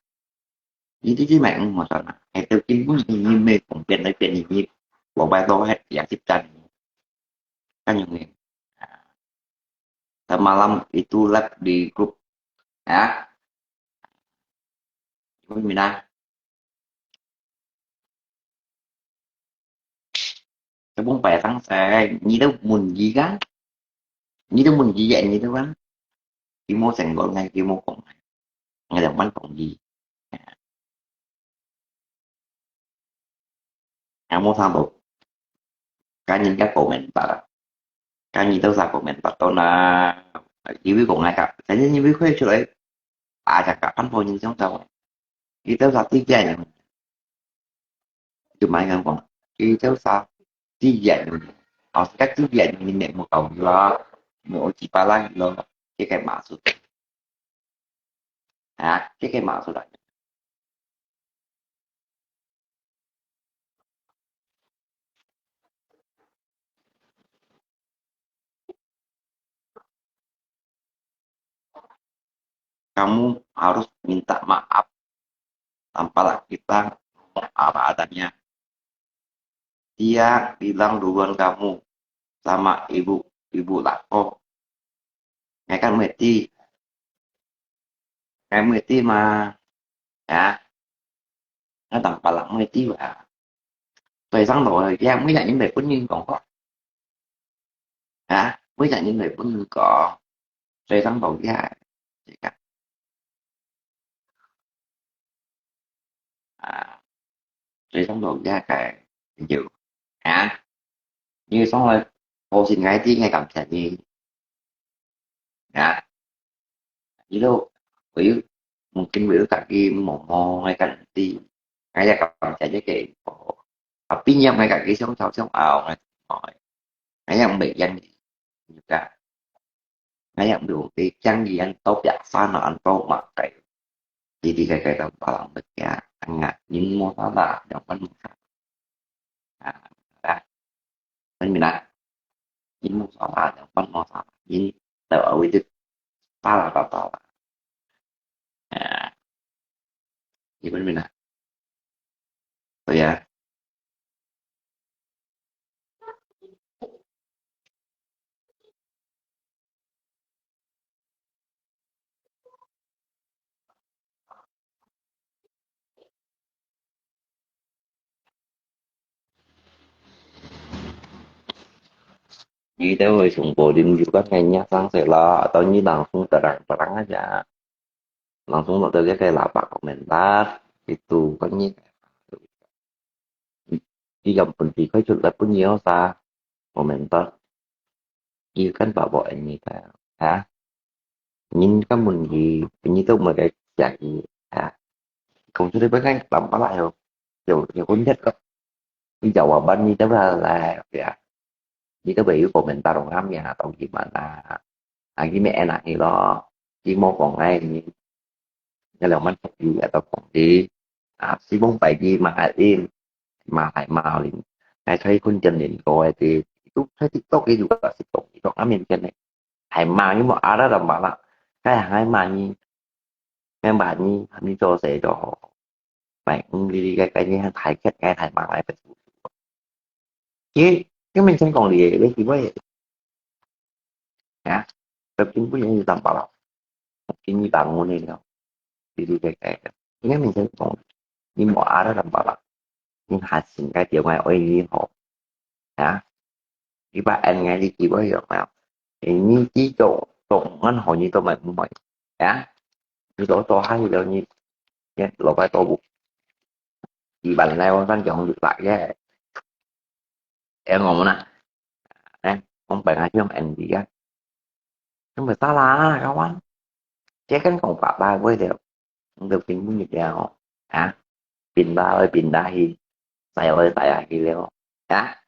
Ý tí tí mẹ cũng một tuần. Hãy tự tin cũng như mê cũng tiền lấy tiền thì như. Của bài đó hết. Dạ, tiếp cận. Các nhân viên. À. Tadi malam itu live di grup 啊？明白啊？ Sebelum bayar sang saya,你都問佢啊，你都問佢啊，你都啊，佢無成功，佢無講，𠊎就問講佢。啊，無差無，該人家komentar啊，該你都啥komentar到那，因為講那个，反正因為會出來，啊，就个安排人想到，佢都啥對个人。 就買人講，佢就啥資源，哦，个資源你也無搞啦，無幾百啦咯，這个馬術，啊，這个馬術啦。Kamu harus minta maaf. Tampaklah kita apa adanya. Dia bilang duluan kamu sama ibu, ibu lako. Ngai kan mesti. Ngai mesti mah. Ya. Ngai tampaklah mesti mah. Tuay sang to ya, mesti nak nyimpai pun nyim kong kok. Ha? Mesti nak nyimpai pun nyim kong. Tuay sang to ya. Cakap. À, rồi xong rồi ra cái ví dụ, hả? Như xong rồi, cô xin ngay tí ngay cảm謝gì, hả? Ví dụ, ví dụ, mungkin ví dụ kaki mau mau ngay kan ti, ngay là cảm謝cái cái cô, tapi nyam ngay kaki sống sau sống ao ngay hỏi, ngay yang bị yang gì, juga, ngay yang đủ cái chăng gì anh tốt biasa nó anh tốt mà cái Jadi, kai-kai tau palang pekya, angak, yin mo sala, yang pan mo sala. Ah, ah. Pan mina, yin mo sala, yang pan mo sala. Yin tau awit sala tau sala. Ah, yin pan mina. So, ya. Ni tau hui sung po lim yu kan ngai nya sang se la, atau ni langsung terang-terang aja. Langsung nak terjadi kayak lapak komentar, itu kan ni. Di yang penting kai chut lai pun yo sa komentar. Ikan babo ini ta, ha? Nin kan mun hi, ini tu mereka jadi, ha? Kong sudah pakai tampak lah yo. Yo, yo kun det kok. Ni jawaban ni tu lah, ya. Ni tu bayu komentar orang ya atau gimana? Ah, ini enak ni lo. Ini mau kong ai ni. Nè, lòng măn thuk yu, ya, tau kong đi. À, si mông pai đi mà hại in, mà hại màu đi. Ngài thấy con chân đến cô ấy thì, lúc thấy TikTok cái dù là TikTok, TikTok á, mình cái này. Hại màu nhưng mà á đó là mà là, cái hàng hại màu như, ngài bà như, như cho sẽ cho họ. Phải, ừ, đi, đi, cái, cái như hàng thái kết, cái thái màu này phải. Chứ, cái mình xem còn đi, cái gì vậy? Hả? Tập trung với những gì đảm bảo. Cái gì bạn muốn này đâu. Đi, đi, cái, cái. Nghe mình thấy còn, đi mua á đó đảm bảo. Nhưng hạt sinh cái tiểu ngoài ơi đi họ. Hả? Đi ba anh ngay đi, đi bao giờ mà. Thì như chỉ chỗ, chỗ ngân hàng như tôi mà mua. Hả? Như đó tôi hay là như, như, lọ cái tôi bụng. Đi bạn này, con tăng trưởng được lại cái. Em ngồi nè. Em, không phải ngài chứ không em gì á. Không phải sao là, các bạn. Chắc chắn không phải ba với đều. Không được tính như thế nào. Hả? Pin ba ơi, pin đá hi. Sai ơi, sai à hi leo. Hả?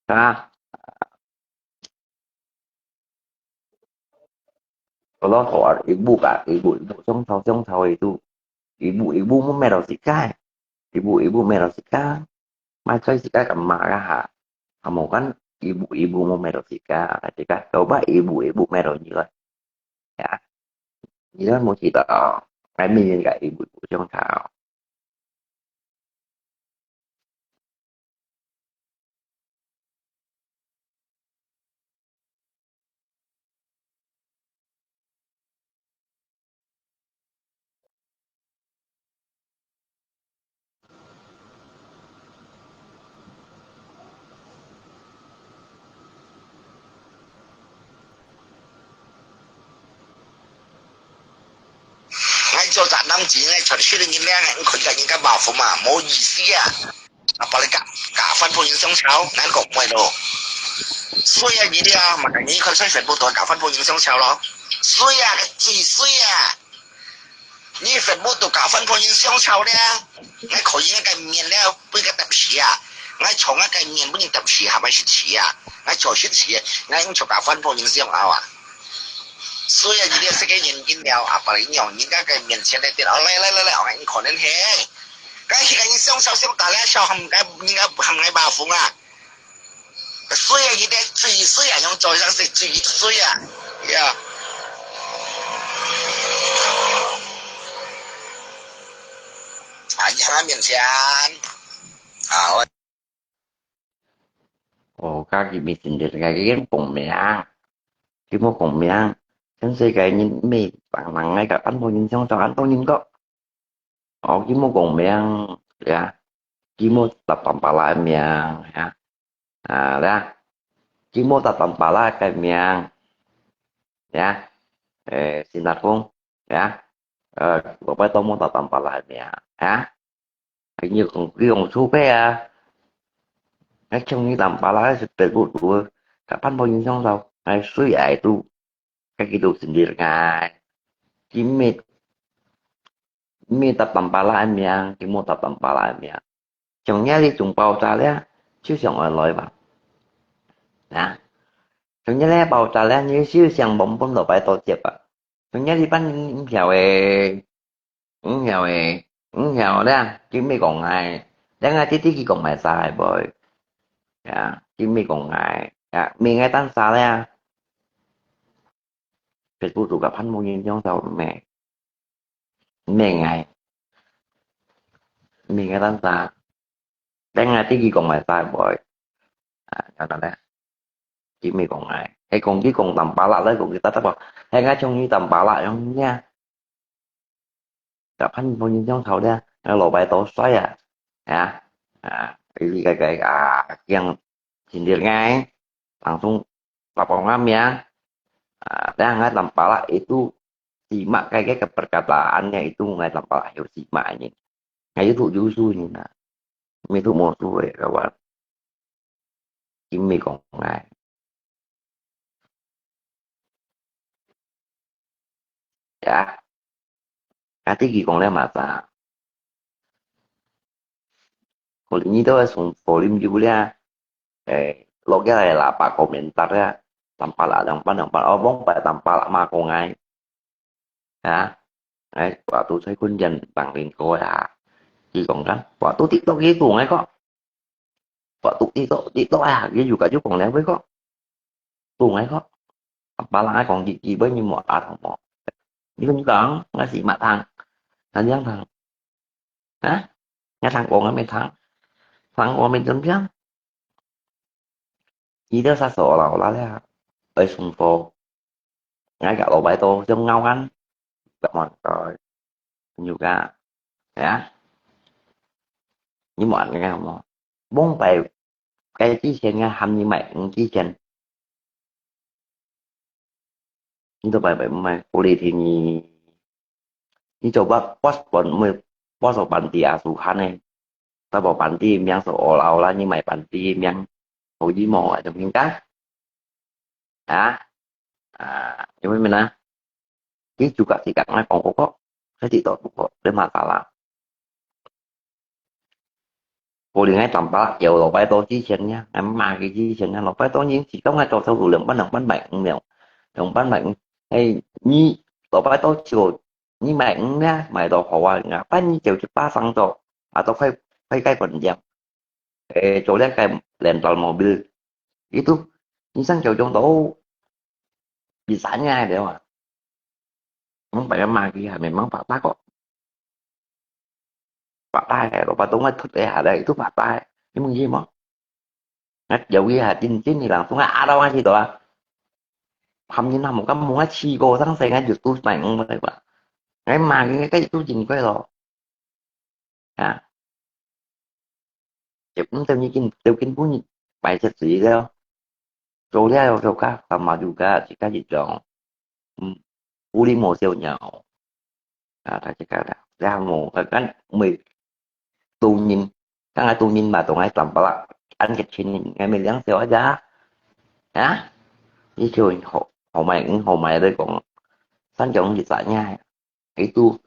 Hả? Kalau soal ibu kak, ibu, ibu, song tau, song tau itu. Ibu, ibu mo mero sikai. Ibu, ibu mero sikai. Mai kai sikai ka ma ka ha. Amo kan ibu, ibu mo mero sikai. Sikai. Coba ibu, ibu mero nyilat. Ya. Nyilat mo kita. Kami ni ka ibu, ibu song tau. 做宅男仔，𠊎全世界人咧，𠊎看个人家馬虎嘛，無意思啊。啊，把你假，假翻破人相吵，難講咩咯。所以啊，你哋啊，嘛，你看所以全部都假翻破人相吵咯。所以啊，个幾歲啊？你全部都假翻破人相吵咧，𠊎可以个面咧，分个得起啊。𠊎從个面分人得起，還係食起啊。𠊎做食起，𠊎用做假翻破人相吵啊。 所以你這世界人見了啊，把你用人家个面前來跌，哦，來來來來，哦，你可能係，該係个人相笑相打咧，笑含該人家含該把風啊。所以你這最衰啊，用做上是最衰啊，呀。啊，你在面前，啊，我 哦，家己面前就係个講名，佢無講名，全世界人咩人人个个安到人相吵，安到人講。哦，佢無講名，呀，佢無搭當巴拉个名，呀，啊，呀，佢無搭當巴拉个名，呀，誒，新加坡，呀，呃，我拜託無搭當巴拉个名，呀。 你講，你講出个啊，𠊎像你當巴拉係別不如，佢半步影響到，𠊎水愛都，佢佢都sindir𠊎，佢乜，乜搭當巴拉个名，佢無搭當巴拉个名。像你這種爆炸咧，就想愛來吧。啊？像你這爆炸咧，你就想bomb bomb到擺到接吧。像你這班人，你曉誒。 毋曉誒，毋曉咧，佢乜講𠊎，等下弟弟佢講𠊎啥會，呀，佢乜講𠊎，呀，乜𠊎單啥咧，別不如个潘木英用到咩，乜𠊎，乜𠊎單啥，等下弟弟講𠊎啥會，啊，然後咧，佢乜講𠊎，係講佢講當巴拉咧，講佢得得無，係𠊎像你當巴拉樣呢。 个潘木英用頭咧，該老闆多帥啊，啊，啊，佢个个啊，yang sindir ngai，langsung lapor kami啊，啊，dah ngai tampalak itu simak kaya ke perkataannya itu ngai tampalak hiu simak anjing. Ngai itu yusu ni na, itu musuh eh kawan. Kimi kong ngai. Ya. Ati ki kong le mata. Kuli ni to sung folim ju le. Eh, lo ke la pa komentar ya. Tampalak, tampalak, tampalak. Oh, bong pa tampalak ma kong ngai. Ya. Ai, waktu saya kun jan bang ling ko ya. Ki kong kan. Waktu TikTok ki kong ngai ko. Waktu TikTok, TikTok ah, ki juga ju kong le ko. Kong ngai ko. Apa lang ai kong ki ki bai ni mo at mo. Ni kun kong, ngai si ma thang. Kan yang thang. Ha? Ngai thang kong ngai thang. Thang kong min tun piang. Ida sa so la la le. Ai sung fo. Ngai ka lo bai to jong ngau kan. Ka mon ko. Juga. Ya. Ni mo an ngai mo. Bong bai. Cái chi chen ngai ham ni mai ng chi chen. Ni to bai bai mai. Kuli thi ni. Ni to ba pas pon mai. Pas so ban ti a su han ne. Ta bo ban ti miang so o la o la ni mai ban ti miang. Hou yi mo a jong hin ka. Ha? Ah, yung may na. Ki juga ti kak ngai kong ko ko. Sa ti to ko. Le ma ka la. Ko li ngai tam pa la kiao lo bai to chi chen nia. Ngai ma ki chi chen nia. Lo bai to ning chi kong ngai to sau lu leng ban nang ban mai ng miao. Leng ban mai ng. Hey, ni lo bai to chiu. Ni mai ng nia. Mai to hou a nga. Ban ni chiu chi pa sang to. A to khai, khai khai kon jiang. Eh, coba kayak rental mobil. Itu, misang jauh-jauh tahu, bisanya ada, Mak. Emang pakai maki, ya, memang patah kok. Patah ya, kalau patung nggak tut ya, ada itu patah. Ini mungkin mau. Ngat jauh ya, cincin hilang, sungai ada masih itu ah. Ham ni nama kamu nggak sih, kau sang saya nggak jutu main, Mak. Nggak maki, nggak kayak itu jin kau loh. Ha. Chụp têu như kinh, têu kinh phú nhị, bài set sĩ đó. Châu lia châu cá, tầm mà dù cá, chỉ cá gì đó. Ừ. Ú lý mô siêu nhau. 啊，大家看啦，然後，呃，看，每，都人，剛才都人嘛，都愛三百啦，俺个親人，俺們兩小姐啊，啊，你就好，好買，嗯，好買來講，三種一隻呀，佢都，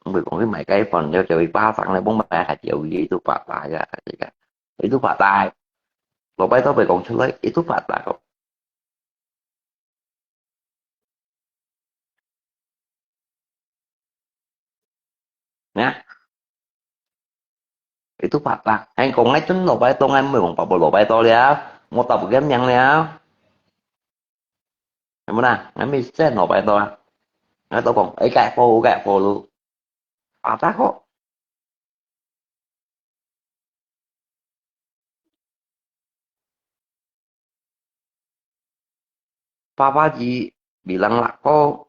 毋會講去買該份，了就一巴掌來，無買還有佢都發達呀，這個，佢都發達，老闆都會講出來，佢都發達个。 Nah, itu patah. Hai kong ai chun lo pai to ngai mui kong pa bo lo pai to liao. Mo ta bu gen miang liao. Hai mo na, ngai mi sen lo pai to. Ngai to kong, ai kai po, kai po lu. Patah ko. Papa ji bilang lako,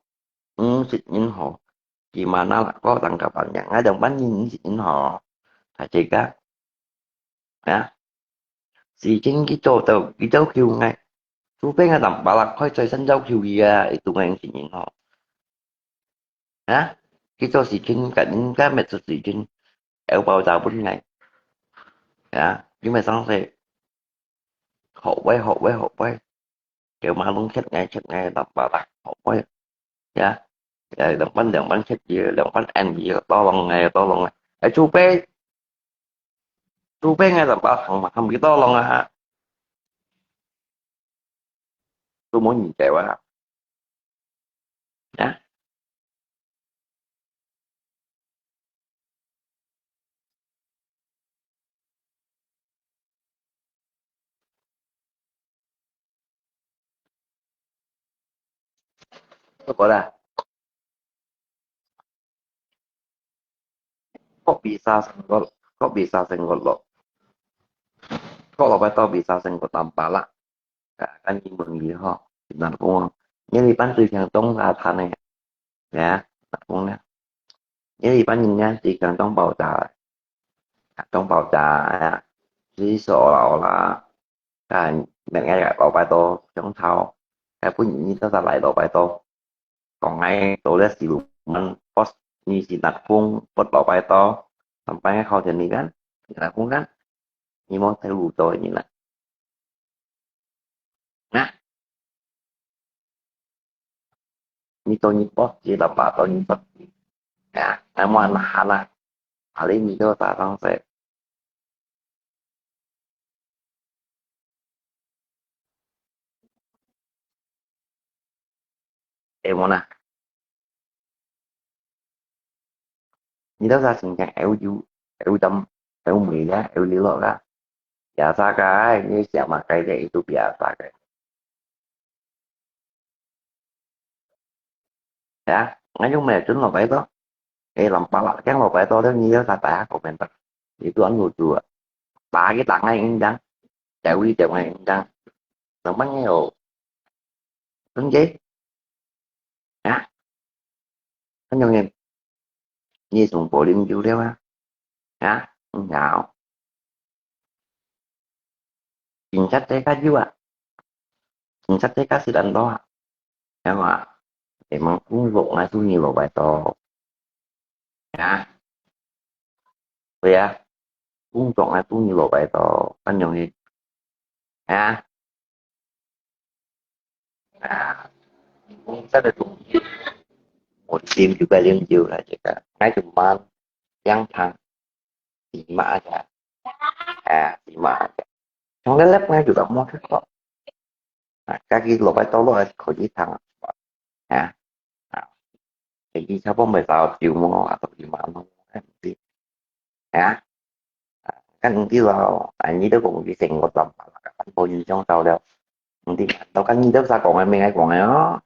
mm, sit nyin ho. Gimana lako tanggapan yang ada ban nyin sit nyin ho. Hai cika. Ya. Si king kito tau, kito kiu ngai. Su pe ngai tam balak khoi choi san jau kiu ya, itu ngai sit nyin ho. Ha? Kito si king kat nyin ka met su si king. Eu bao jau pun ngai. Ya, nhưng mà sao se. Hậu quay, hậu quay, hậu quay. Kiểu mà luôn khét ngay, khét ngay, đọc bà bạc, hậu quay. Ya. Ya, đọc bắn, đọc bắn khét gì, đọc bắn ăn gì, to lòng ngay, to lòng ngay. Ai, chú bé, chú bé ngay đọc bà thằng mà, thằng bị to lòng à. Tôi muốn nhìn kẹo à. Ya. Apa dah? Kok bisa senggot, kok bisa senggot lo. Kok lo pai to bisa senggot tampala. Kan imun liho, sinan kong. Ini pan tu yang tong la than ne. Ya, kong ne. Ini pan ni ngan ti kan tong bao ja. Tong bao ja ya. Ti so la la. Kan men ngai lo pai to, jong thao. Kan pun ni to sa lai lo pai to. Kong ngai to le si lu man, pos ni sinan kong, pos lo pai to. Sampai ngai khao tian ni kan. Sinan kong kan. Ni mo thai lu to ni na. Nah. Ni to ni po, ni la pa to ni po. Ya, ngai mo na ha na. Ali ni to ta tang se. Em mo na. Ni to sa sing kang eu ju, eu dam, eu mui ya, eu li lo ka. Biasa kai, ni siapa kai de itu biasa kai. Ya, ngai yung me chun lo pai to. Eh, lam pala keng lo pai to, ni yo sa ta ko men ta. Itu an lu tu. Ta ki ta ngai ing dang. Teu li teu ngai ing dang. Nang mang ngai yo. Tun ke. Ya. Kan yung em. Ni sung po lim ju liao a. Ya, ngao. Chính xác thế khác chứ ạ. Chính xác thế khác sự đắn đo ạ. Em ạ. Em mang cũng vội ngay tu nhiều vào bài to. Ya. Vậy à. Cũng vội ngay tu nhiều vào bài to. Kan yung em. Ha? À, cũng rất là đúng. Một tim juga liêm diêu là chỉ cả ngay từ man yang thang. Chỉ mà aja. À, chỉ mà aja. Trong cái lớp ngay từ đó mua cái có. À, các cái lọ bài tao lọ khỏi đi thang. Ha? À. Thì đi sao bố mày tao chịu mua, à, tao chịu mà nó. Ha? Kan nti lo, ah, nyi to kong ki seng ngot lam, kan po nyi chong tao liao. Nti, tao kan nyi to sa kong ai ming ai kong ai o.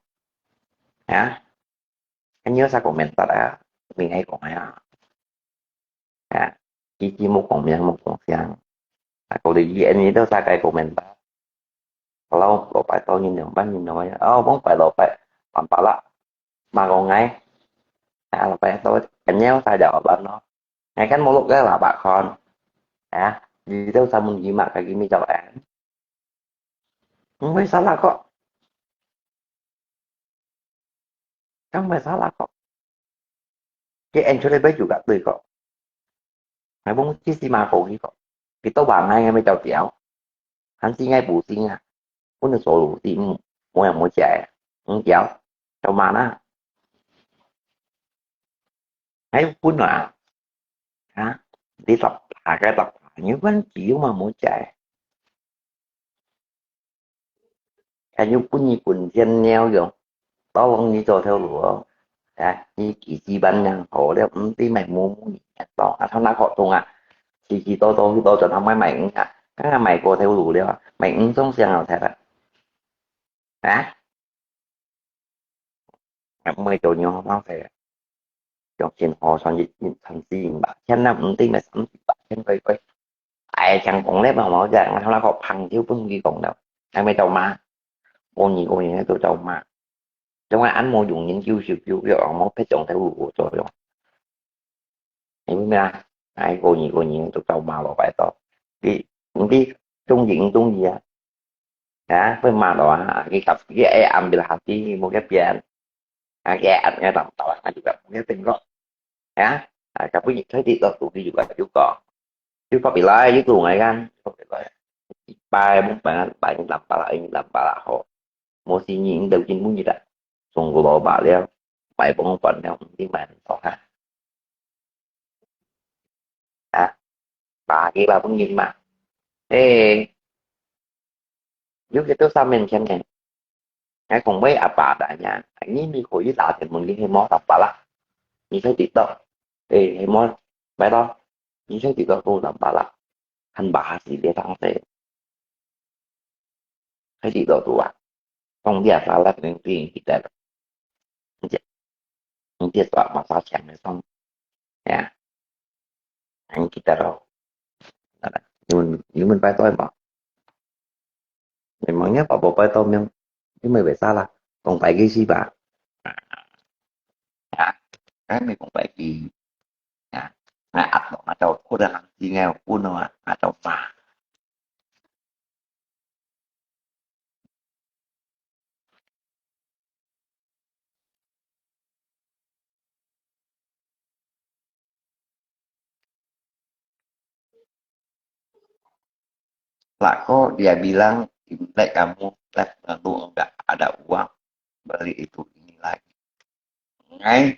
Ha? Kan nyi sa kong men tat a, ming ai kong ai a. Ha? Ki ki mo kong miang mo kong siang. Ah, ko li yi en nyi to sa kai kong men tat. Kalau lo pai to nyi nong ban nyi nong ai. Oh, bong pai lo pai. Pam pa la. Mà còn ngay. À, là phải tôi anh nhéo sai đầu bạn nó. Ngay cánh một lúc cái là bạn con. Hả? Vì tôi sao mình gì mà cái gì mới chào em. Không phải sao là có. Không phải sao là có. 佢演出來會有个對个。𠊎講這是嘛講佢講，佢都話𠊎，𠊎愛走掉，還是𠊎無心啊，分佢做路是，嗯，無人無食个，嗯，走，走嘛啦。還有分啊，啊，你十八个十八，你分佢有嘛無食个。 還有分你分錢了喲，到時你做頭路哦，啊，你幾十萬樣好了，毋知買無無你到，啊，頭那學中啊，時時到到去到轉頭買買魚啊，剛剛買過頭路了，買魚總想好忒了，啊，啊，毋會做牛好浪費啊。 用錢好賺一，賺四五百千啦，毋知咩三四百千塊塊。哎，像講咧，嘛，我講，𠊎頭那個朋友分佢講了，還沒到嘛，過年過年都到嘛。因為俺無用人救救救救，無別種在屋做用。你明白啊？哎，過年過年都到嘛，老板到。你，你中意毋中意啊？ 啊，會罵到啊，佢甲，佢愛暗別下去，無个變。啊，佢愛暗个當到啊，就甲無个變咯。啊，啊，甲不你退啲落肚，佢就甲就講，就發俾來，就做𠊎看，發俾來。一擺，冇辦法，擺你兩百啦，你兩百啦，吼。無事你，你都已經每日啦，送個老爸了，擺幫飯了，你買唔到哈。 啊，爸佢爸本人嘛。誒，有幾多三年前呢，𠊎講喂阿爸大呀，你咪可以打電問佢係無三百啦，你在知道，誒，係無，拜託，你在知道無三百啦，看爸係這當時。 開始都讀啊，當dia salah neng ti kita. Nje, nje tua masa siang ni song. Ya. Ang kita ro. Nada, ni mun, ni mun pai toi ma. Memangnya apa apa pai toi meng, ni mai bai salah. Kong pai ki si ba. Ya, kan mai kong pai ki. Ya, ngai at lo, ngai tau, ko da hang si ngai, ko no, ngai tau ma. 啦，ko dia bilang Imlek kamu tak lalu enggak ada uang beli itu ini lagi. Ngai,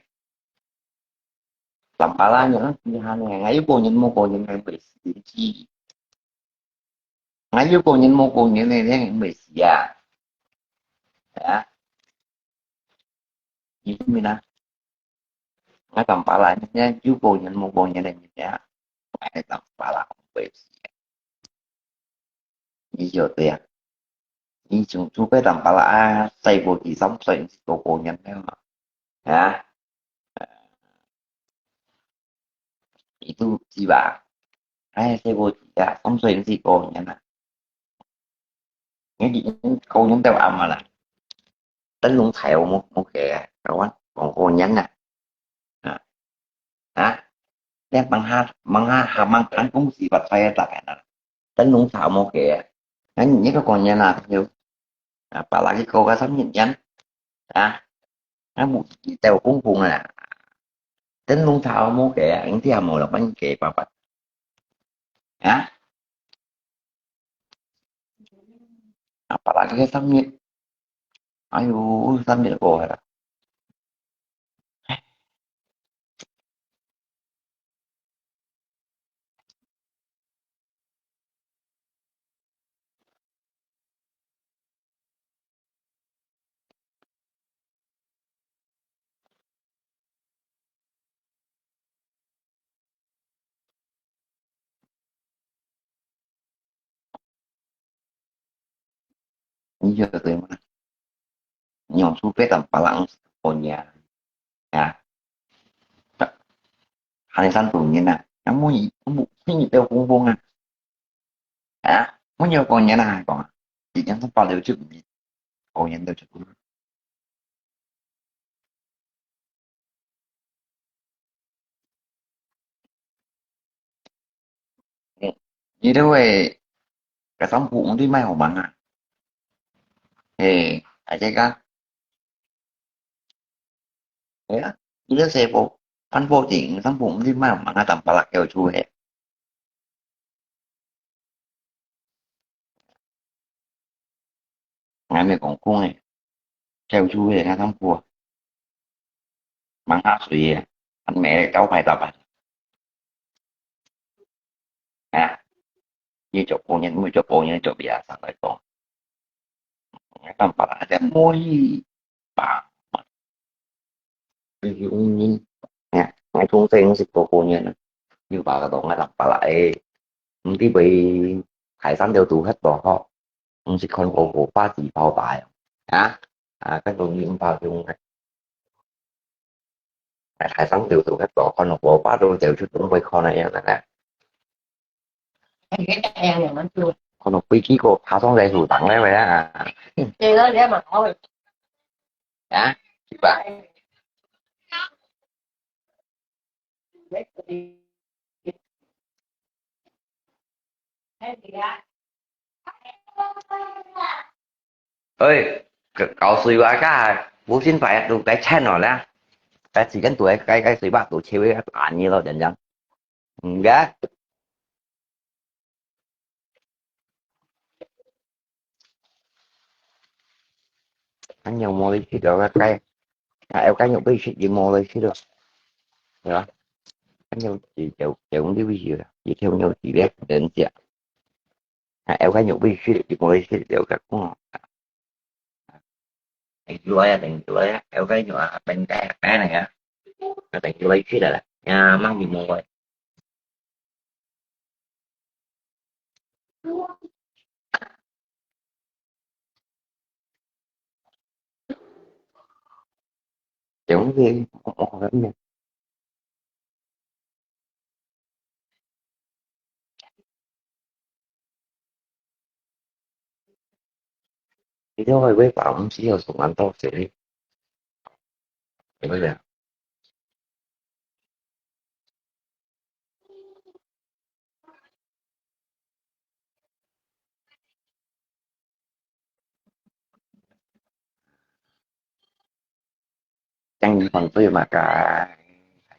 lampala nyo, ngai, ngai, ko nyen mo, ko nyen ngai besi. Ngai yu ko nyen mo ko nyen ne ne me sia. Ya. Yu mi na. Ngai tam pala ne yu ko nyen mo ko nyen ne ya. Ngai tam pala me sia. Ni yo te ya. Ni chung chu pe tam pala a, sai ko ti sam sai ko ko nyen ne ma. Ya. Itu jiwa. Ai, saya ko ya, samsoi si ko nyan na. Ngi di ko nyan tau ama la. Ten lung thai mo mo ke, kawan, ko ko nyan na. Ha. Ha. Yang mangha, mangha, ha, mang kan kung si bat saya tak na. Ten lung thai mo ke. Ngan ni ko ko nyan na, yo. Ha, palagi ko ka sam nyan. Ha. Ha, mu, teo kung kung na. Ten lung thai mo ke, ang ti ha mo la ban ke pa pa. Ha? Apalagi samyet. Ayo, samyet ko ha. Iya, tu yang mana? Nyong supe tam palang konya. Ya. Hari san tu ni na. Kamu ni, kamu ni teo kung kung ah. Ha? Mun yo ko nyan na ko. Ti yang sa pa liu chu mi. Ko nyan liu chu. Ni de wei, ka sam pu ung di mai ho mang a. He, a che ka. Ya, ni de se po. 番婆仔，三步毋知嘛，嘛，啊，當巴拉叫出去。 𠊎乜講講誒，教授誒，𠊎當過，蠻下水誒，還沒交牌打牌。啊，你做工人，你做工人做別人上來講，當把那些摸一把，有人，哎，𠊎從細識做工人，有把个當𠊎當把啦誒，毋知會大山了肚黑到吼。 毋識看過河花自泡大哦。啊？啊，該種你毋怕用个。哎，大山就做得到，看到河花都走出東北看那樣的呢。看到飛機个爬上來樹頂那位啊。對了，你還蠻好的。啊？是吧？ 哎，搞，搞水吧，該無心擺都該錢了啦。該時間都該，該，該水吧都切為大你了，真正。嗯，該。 恁樣無得食了，該，該，啊，有該肉味食就無得食了，對吧？恁樣就，就，就用這味食了，一條肉就變人食。啊，有該肉味食就無得食了，該講。等出來啊，等出來啊，有該肉啊，變該，該那個，啊，等出來食了啦，呀，mang就無了。 Chèo cái gì? Ủa, ủa, cái gì? Thì thôi, với bảo không xí rồi, sủng ăn tao xí. Thì bây giờ. Chăng còn tôi mà cả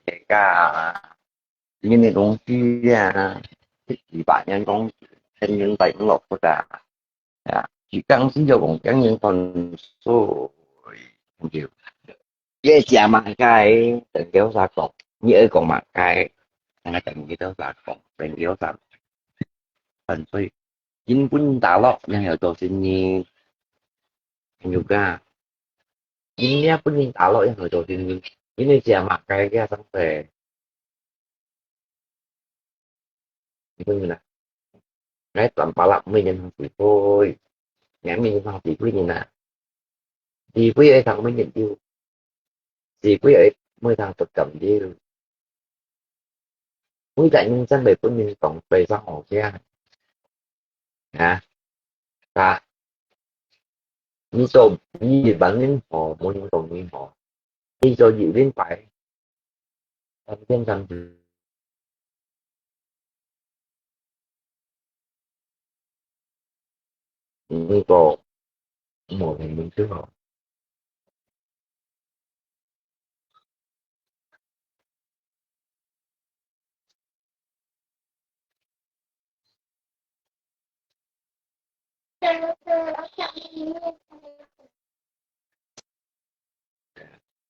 cái cả những cái công ty à, thích gì bạn nhân công, nhân tài cũng lộc của ta. À, chỉ cần xí rồi cũng chẳng những phần số không chịu. Ye sia ma kai, teng kêu sa kong. Ni ơi kong ma kai. Teng kêu sa kong, teng kêu sa. Phần sui. Jin pun talok yang heo to sini. Juga. Jin ya pun talok yang heo to sini. Ini sia ma kai kia sampai. Pun na. Ngai tlam palak mui nyen hang tui pui. Ngai mui nyen hang tui pui nyen na. Tui pui ai thang mui nyen tiu. Tui pui ai mui thang tut kam tiu. Mui tại nhân dân về pun nyen tong về xã hội kia. Hả? Ta. Ni so ni bản nhân họ, mui nyen tong ni họ. Ni so yi lin pai. Tam thiên tam địa. Ni ko. Mo ni ni tu ho.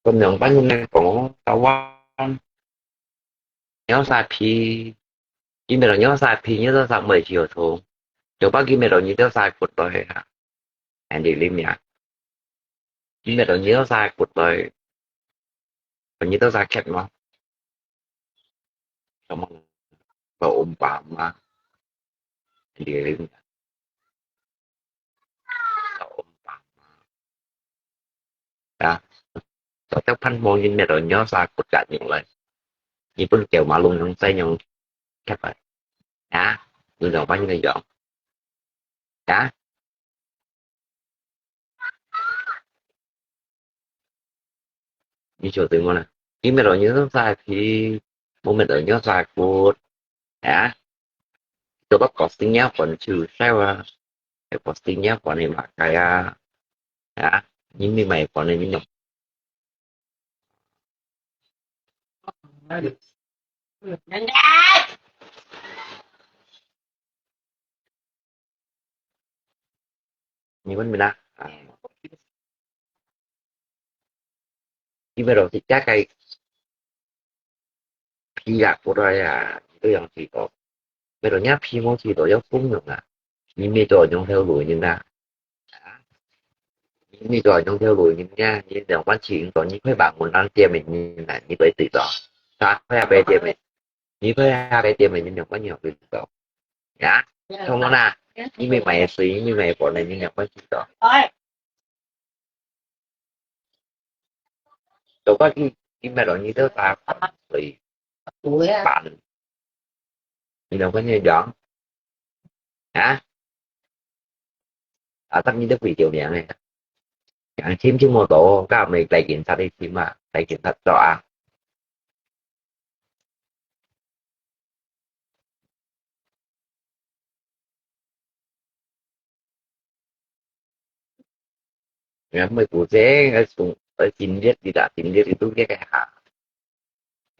Kon nang pan yung nang kong tawan. Nyo sa phi. Kimero nyo sa phi, nyo sa sa mui chiu thong. Yo pa kimero nyo sa kut to he ha. Andi lim ya. Kimero nyo sa kut to. Nyo sa ket mo. Sama. Ba um pa ma. Andi lim ya. Ba um pa ma. Ya. Sa teo pan mo yin me ro nyo sa kut kat yung lai. Ni pun kêu ma lung yung sai yung ket lai. Ya. Yung dong pan yung yung. Ya. Ni chiu tui mo na. Ni me ro nyo sa phi. Mo me ro nyo sa kut. Ya. Cho bác có sinh nhá, còn trừ sao à? Em có sinh nhá, còn này mà cái à. Hả? Những người mày còn này những nhọc. 你問咩啊？啊，你們老師家个皮啊，過來啊，這樣子哦。為了人家皮毛去都要公用啊，你沒多用條路人啊。你做用條路人家，你兩萬七，你講你會把門當店面人啊，你會知道，他會白店面，你會白店面，你兩萬你会知道，呀，同我啦，你没买水，你没过来，你两万知道，都过去，你买了你都打水，板，你两万你讲，啊？ 啊，逐日都會著名个。人尋尋無到，到尾帶警察去尋啊，帶警察捉啊。人毋會負責，愛送，愛陳列，你打陳列，你都這个下。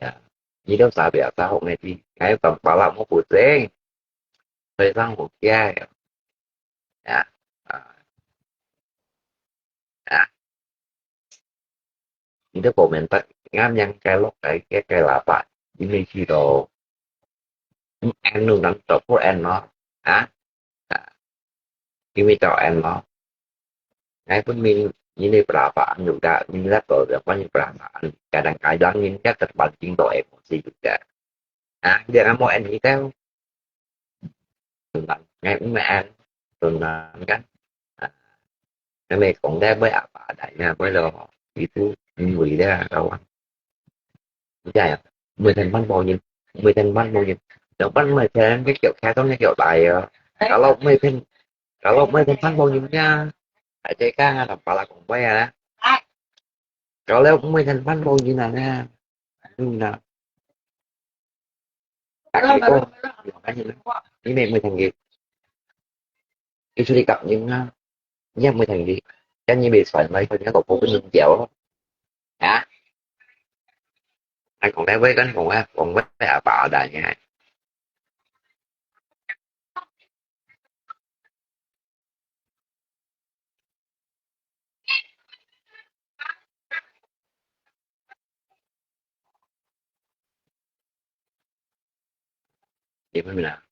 Ya,你都sabi sa hok ngai ti, ngai tam pala mo pusing. Phải sang hok kia. Ya. Ah. Ya. Ni tu komen tak ngam yang kai lok kai kai kai lapa. Ini si to. Em nung nang to ko em no. Ha? Ha. Kimi to em no. Ngai pun min, ini perasaan juga, min lah to, apa ni perasaan. Kadang-kadang min kan terpancing to emosi juga. Ah, dia nggak mau en kita. Tunang, ngai pun main. Tunang kan. Ah, ngai mai kong deh buat apa adanya, buat lo. Itu, ini boleh dah, kawan. 你知啊，每天半包人，每天半包人，兩半每天个腳开到个脚大啊。Kalau每天，kalau每天半包人呀，还在干啊，pala kong pai ah. Kalau 每天半包人啊，那，嗯呐。 Tapi ko, ini每天个，一出去搞人啊，你也每天个，跟你没算来，可能我不能掉咯，啊？还讲来，我跟讲啊，讲我阿爸的呢。 Gimana?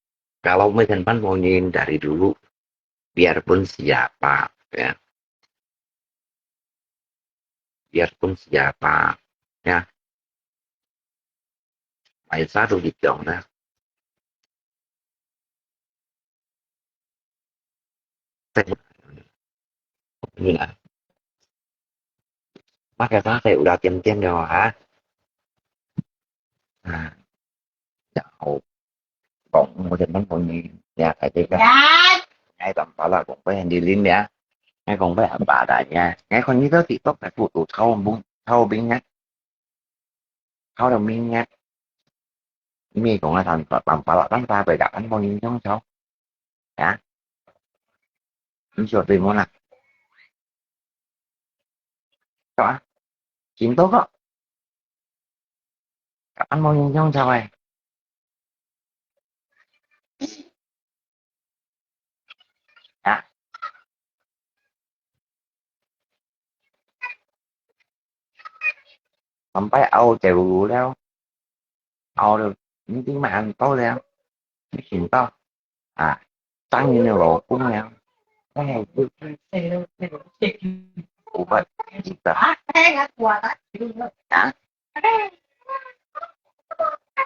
Kalau 每天半包人 dari dulu, biarpun siapa, ya. Biarpun siapa, ya. Mai sa tu di dong na. Ni na. Maka sa sa udah tiam-tiam yo ha. Ha. Ya, au. Kong mo den bang kong ni, ya, kai te ka. Ngai tam pala kong pai han di lin ya. Ngai kong pai apa adanya. Ngai kong ni to TikTok ka ku tu chao bung, chao bing ya. Chao da ming ya. Mi kong a tan pa, tam pala tan pa pai ka an bong yin yong chao. Ya. Ni sio tui mo na. Chao a. Kin to ko. Ka an bong yin yong chao ai. Ya. Sampai au cheu lu liao. Au lu, ni ting mai an to liao. Ni ting to. À, sang ni lo kung liao. Ai, u bai, kita. Hả?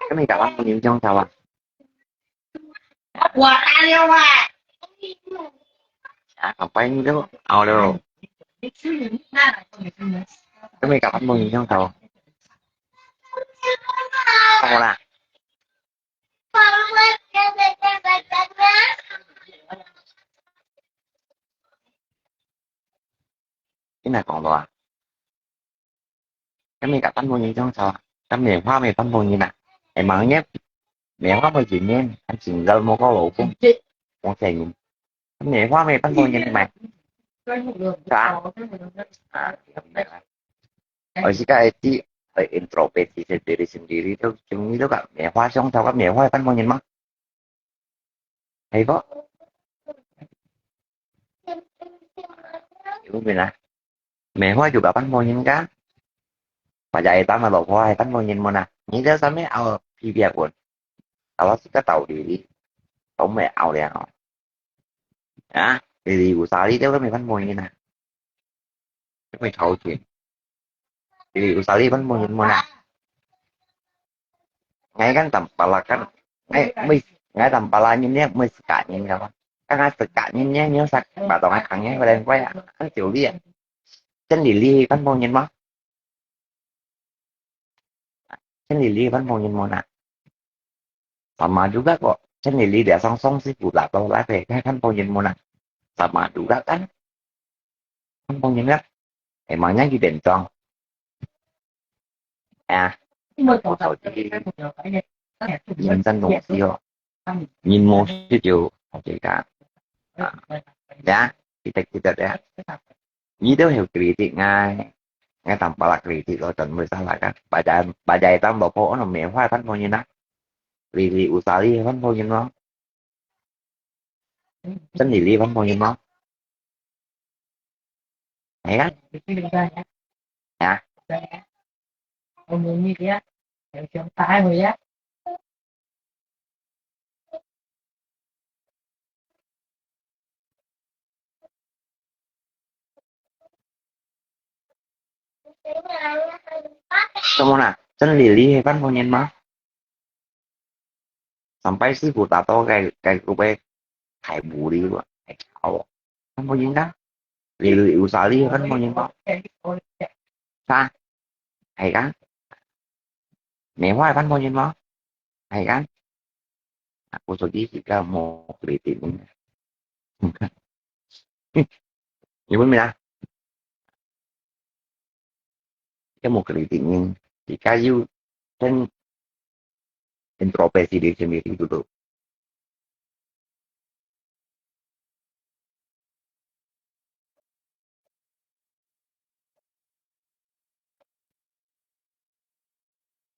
Cái này cả lắm, mình trong sao à? Hả, không phải đâu, ao đâu. Cái này cả lắm, mình trong sao? Không là. Cái này còn rồi. Cái này cả tấm bao nhiêu trong sao? Tấm này hoa này tấm bao nhiêu nè? Em mà nhé. Này hoa bao nhiêu nhé? Anh xin gửi một cái lỗ cũng. Không phải. Cái này hoa này tấm bao nhiêu mày? Hả? À, ở cái cái tí. ，introspeksi diri sendiri tu，cuma itu kak mewah song tau kak mewah kan mau nyen mah. Hai po? Ibu mina. Mewah juga kan mau nyen kan? Paja etam atau po etam mau nyen mo na. Ni dia sampai au pibia pun. Kalau suka tahu diri, tahu mau au dia. Ya, jadi usali dia kan mau nyen na. Kami tahu tu. Jadi usali kan mau nyen mo na. Ngai kan tampala kan. Ngai mui ngai tampala nyen nyen mui seka nyen apa. Kan ngai seka nyen nyen nyen sak batong ngai kang nyen pada kuai kan jauh dia. Kan lili kan mau nyen mo. Kan lili kan mau nyen mo na. Sama juga kok. Kan lili dia song song si pula tau lah kan mau nyen mo na. Sama juga kan. Kan mau nyen na. Emangnya di bentong. Ya. Aku tahu di. Yang sandung sio. Nyen mo si jo. Oke kan. Ya. Kita kita ya. Ni tu heo kritik ngai. Ngai tampala kritik lo dan mui salah kan. Baca baca hitam bapo ono mewah kan mau nyen na. Lili usali kan mau nyen mo. Kan lili kan mau nyen mo. Ya kan? Ya. Semua na, kan lili kan mau nyen mo. Sampai si pula tau kan kan kuai kai buli lo. Hai kau. Kan mau nyen na. Lili usali kan mau nyen mo. Sa. Hai kan? Mewah kan mau nyen mo. Hai kan? Aku sedih juga mau kritik ni. Ibu mina. Kita mau kritik ni. Jika you kan introspeksi diri sendiri dulu.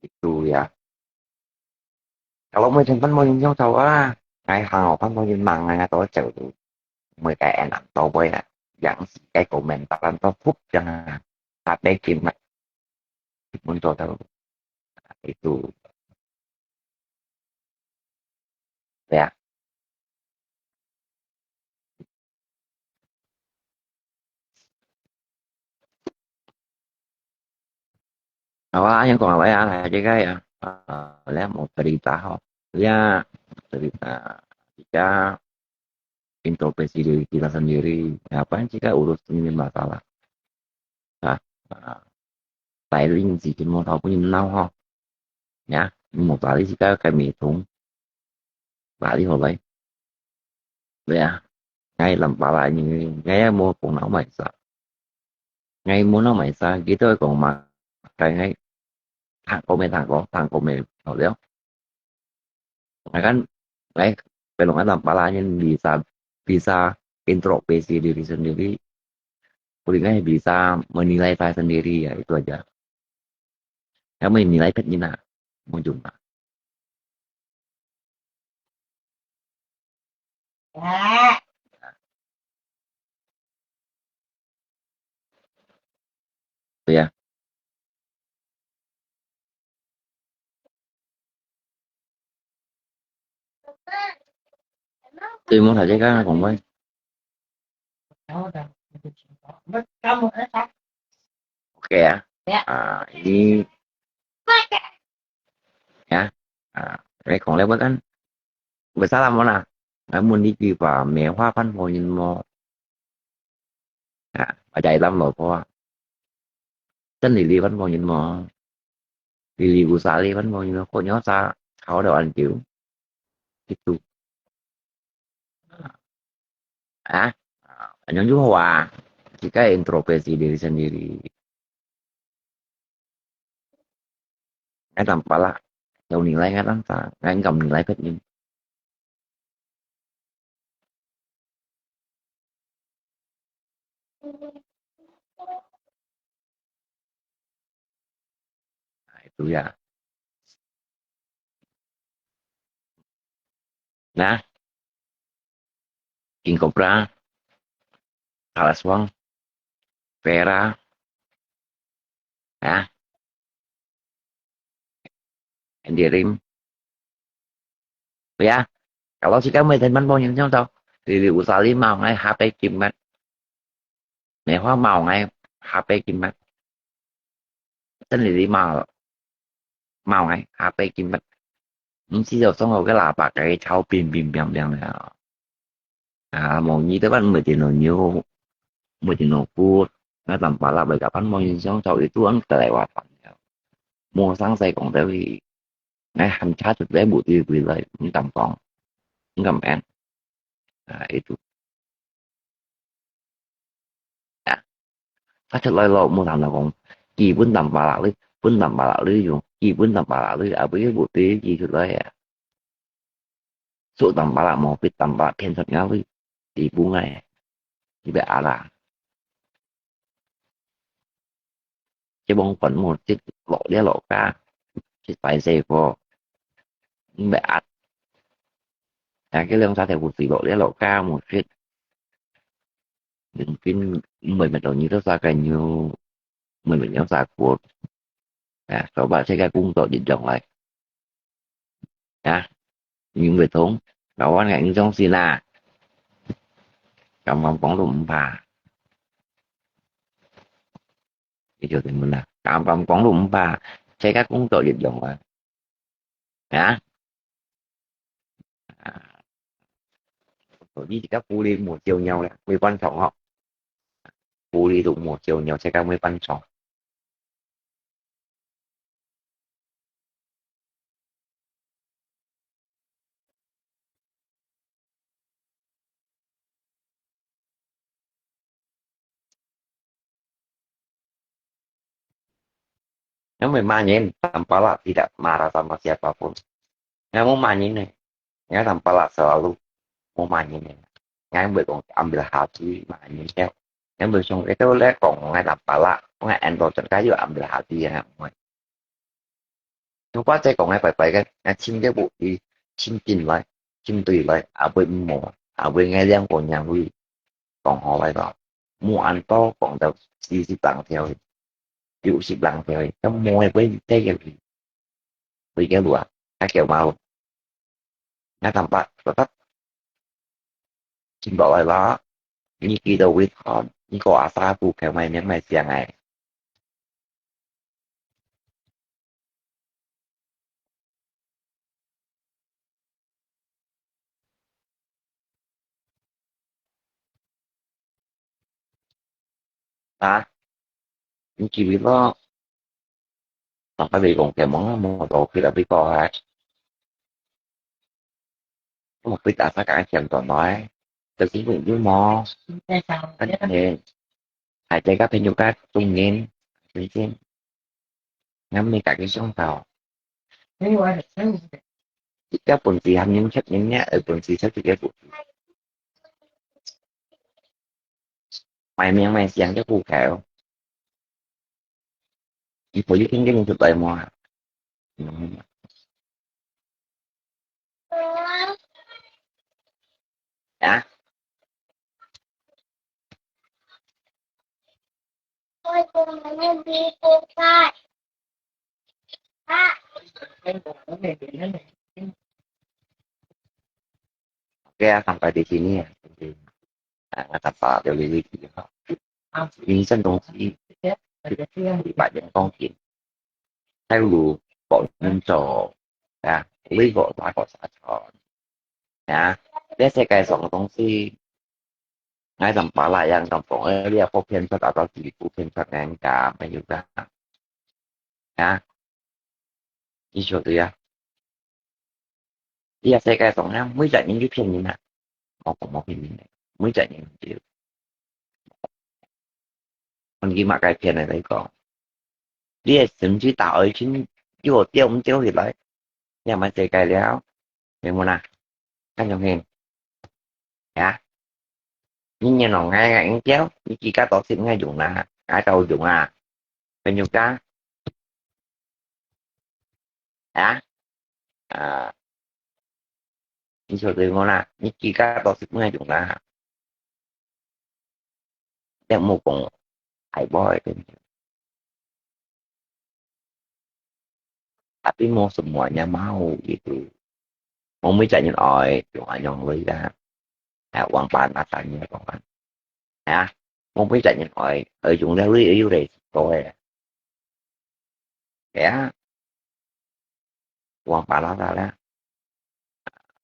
Itu ya. Kalau mau jempan mau yang tahu ah, ngai hang apa mau yang mang ngai tahu jauh tu. Mereka enak tahu boy lah. Yang si kayak komentaran tahu pup jangan. Tapi kimat. Mun tahu tahu. Itu. Ya. Awak yang kong awak ya, lah, je kai ya. Ah, lah, mau cerita ho. Ya, cerita. Jika introspeksi diri kita sendiri, ya, apa yang jika urus ini masalah. Ah, ah. Tại vì gì thì một học như nhau ho. Ya, một tại lý jika kami tung. Tại lý ho vậy. Ya, ngai lam pala ni, ngai mua kong nau mai sa. Ngai mua nau mai sa, kita kong ma, kai ngai, thang kong me thang kong, thang kong me, hao liao. Ngai kan, ngai, pelong alam pala ni bisa, bisa introspeksi diri sendiri. Boleh ngai bisa menilai saya sendiri ya, itu aja. Yang menilai pet ni na, mau jumpa. 对呀。对，我头先刚刚讲过。OK啊。啊，你，啊，你讲了不？Masalah mo na, ngai mun ni ki pa me hua phan mo yin mo. Ha, aja itam lo po. Ten li li phan mo yin mo. Li li usa li phan mo yin mo. Ko nyo sa, hao do an kiu. Gitu. Ah, anyo ju hoa. Kita introspeksi diri sendiri. Ngai tam pala, tau nilai ngai tam sa, ngai ngam nilai pet yin. 對啊。那，King Cobra、Kalaswang、Vera，啊，Andy Lim。Ya, kalau si kamu teman mau yang tahu, Lily Usali mau ngai H P Kimat. Mei Hua mau ngai H P Kimat. Ten Lily mau, mau ngai H P Kimat. Mesti jauh song kau ke lapa kai chau bim bim biang biang le. Ah, mau ni teman mesti no nyu, mesti no kut. Ngai tam pala bai kapan mau ni song chau itu ang terlewat. Mau sang sai kong tadi. Ngai ham cha tu bai bu ti bui lai, ni tam kong. Ni kam en. Ah, itu. Ya. Ka chat lai lo mu tham na kong. Ki pun tam pala lui, pun tam pala lui yung. Ki pun tam pala lui, a bui bu ti ki chat lai ya. Su tam pala mo, pit tam pala, phen chat nga lui. Ti bu ngai. Ti bai ala. Cái bông phấn một chiếc lọ đĩa lọ cá, chiếc phải dây vô. Mẹ ạt. À, cái lông cá thì một tỷ lọ đĩa lọ cá một chiếc. Đừng kín mười mét đầu như đó ra cái nhiều, mười mét nhau ra của. À, sau ba sẽ cái cũng tội định lòng lại. À, những người thống, đó là những dòng xin à. Cảm ơn bóng đùm bà. Cái điều tình mình là, cảm ơn bóng đùm bà. Sẽ các cũng tội định lòng lại. Hả? À, tôi đi các khu đi một chiều nhau nè, mười văn phòng họ. Khu đi đủ một chiều nhau, sẽ các mười văn phòng. Nggak mau main, tanpa lah tidak marah sama siapapun. Nggak mau main nih. Nggak tanpa lah selalu mau main nih. Nggak boleh kong ambil hati main nih. Nggak boleh song itu leh kong nggak tanpa lah, nggak endo cengkai juga ambil hati ya. Chúng ta sẽ còn ngay bài bài cái, ngay chim cái bộ đi, chim tin lại, chim tùy lại, à với mùa, à với ngay liang của nhà lui, còn họ lại đó. Mua ăn to, còn đâu, xí xí tăng theo, yu xí tăng theo, cái mua với cái gì, với cái lúa, cái kiểu màu, ngay tầm bát, bát, bát, chim bảo lại đó, như kia đâu với họ, như có asa bu kéo mày miếng mày xiang này. Hả? Những chi biết đó. Tao phải đi còn kèm món món đồ kia là biết coi hả? Có một cái ta phải cả kèm toàn nói. Tao chỉ biết biết món. Anh nè. Hai cái các朋友các trung niên. Trung niên. Ngắm mi cả cái sông tàu. Các bồn tì hàm những chất những nhá, ở bồn tì chất thì cái bồn. Mày miệng mày xiang cái bù khéo. Ý bố yuk kinh kinh thực tế mà. Hả? Oke, sampai di sini ya. Nah, tanpa ada lagi. Ini sân东西，把人恭喜，还有保人走啊，微博拉个啥操啊，这世界上个东西，俺怎么啦？让怎么？哎，你也不偏差，打到几不偏差，人家没有个啊。你晓得呀？你也世界上啊，每个人就骗人啊，我讲我骗人的，每个人就。你嘛该骗的来讲，你的身体打爱情，又掉唔掉起来，你也蛮世界了，明白啦？看中没？呀？ 你nhận lòng ngay ngay kéo, như chỉ cá tỏ xịn ngay dùng là, ngay tàu dùng à. Bên dùng cá. 啊，啊，你曉得無啦？你自家多十分鐘啦，你莫講大話个。Tapi無什麼也無，佢都，無每隻人愛用恁樣來啦。啊，王八拿大人講啊，啊，無每隻人愛，愛用了你又來多个。係啊，王八拿大啦，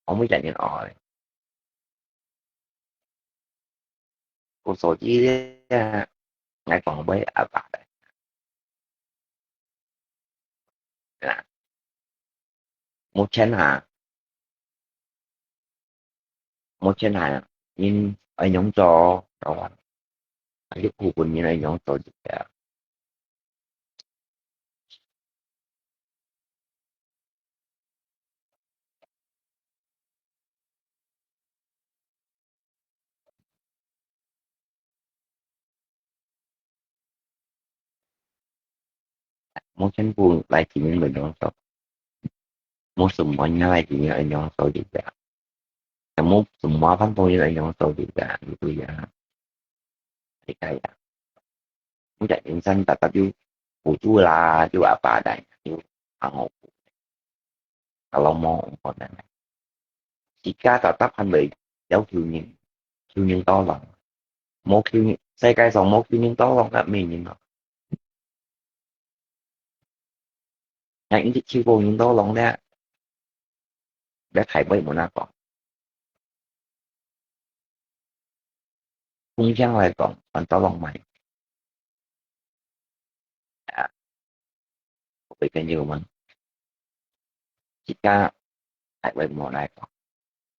無每隻人愛。我手機咧，𠊎講會阿爸个。啊，目前哈，目前哈，人愛仰做，好啊，還有部分人愛仰做就對啊。 目前不來今年的用手，無什麼人來今年的用手就這樣，也無什麼辦法人的用手就這樣，就這樣。 你看呀，你在人生大大就輔助啦，就阿爸來，就行好步，kalau無可能。自家大大還會要求人，求人tolong，無求人，世界上無求人tolong个，無人咯。 𠊎一直求過人tolong咧，這大話無哪講。通常來講，還tolong無。啊，我會跟你講，自家大話無哪講。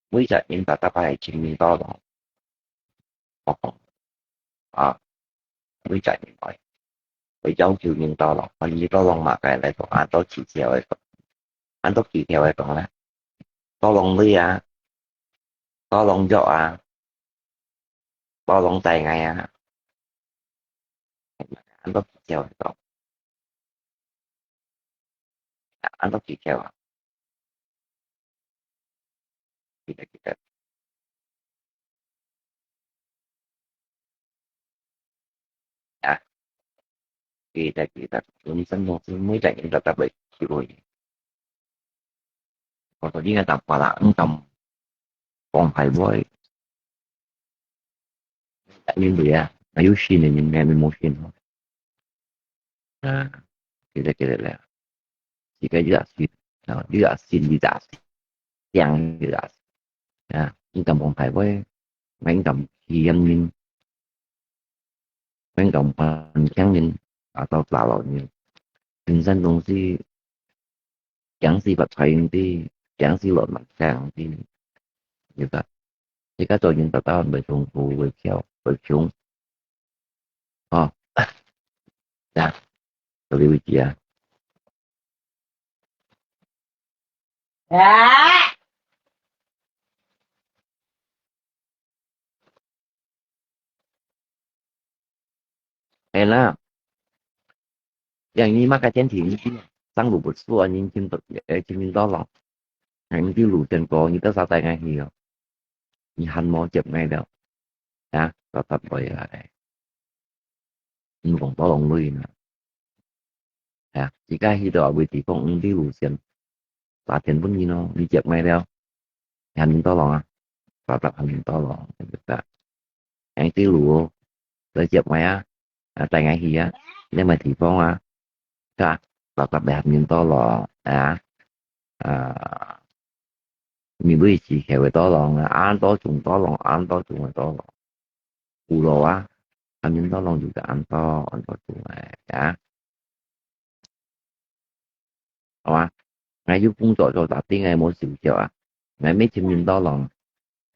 每隻人大大係求人tolong。我講，啊，每隻人愛，會要求人tolong，看你tolong麼个來講，恁多技巧个講，恁多技巧个講咧，tolong鐳啊，tolong藥啊，tolong帶𠊎啊，恁多技巧个講，恁多技巧啊。 記得，記得。啊，記得，記得，人生當中每隻人都特別機會。我說你个答案啦，毋敢講大話。 面對啊，還有信个人，還有無信哦。啊，記得，記得咧。自家一隻信，啊，一隻信，一隻信，一隻信。啊，毋敢講大話，毋敢欺騙人，毋敢犯強人，啊，到打老人。人生東西，驚死發財人知，驚死落難聽人知，對吧？ 自家做人大大會痛苦，會噭，會窮。哦，呀，到這位置啊。啊！係啦， 樣你麼个前提，你上路不輸啊，你尋到，呃，尋人tolong。哎，你路線過，你到啥帶𠊎去哦？你還無接𠊎了，啊，答答會啊，哎。你講tolong鐳嘛。哎呀，自家去到位地方，你路線，打電分你咯，你接𠊎了，喊人tolong啊，答答喊人tolong，對不對？ 哎，對路哦，來接𠊎啊，啊，帶𠊎去啊，你麼地方啊，對吧？答答會喊人tolong啊，啊，你位置噭會tolong啊，恁多種tolong，恁多種个tolong。有路啊，喊人tolong就係恁多，恁多種个啊。 好啊，𠊎有工作做，tapi𠊎無收入啊。𠊎乜尋人tolong，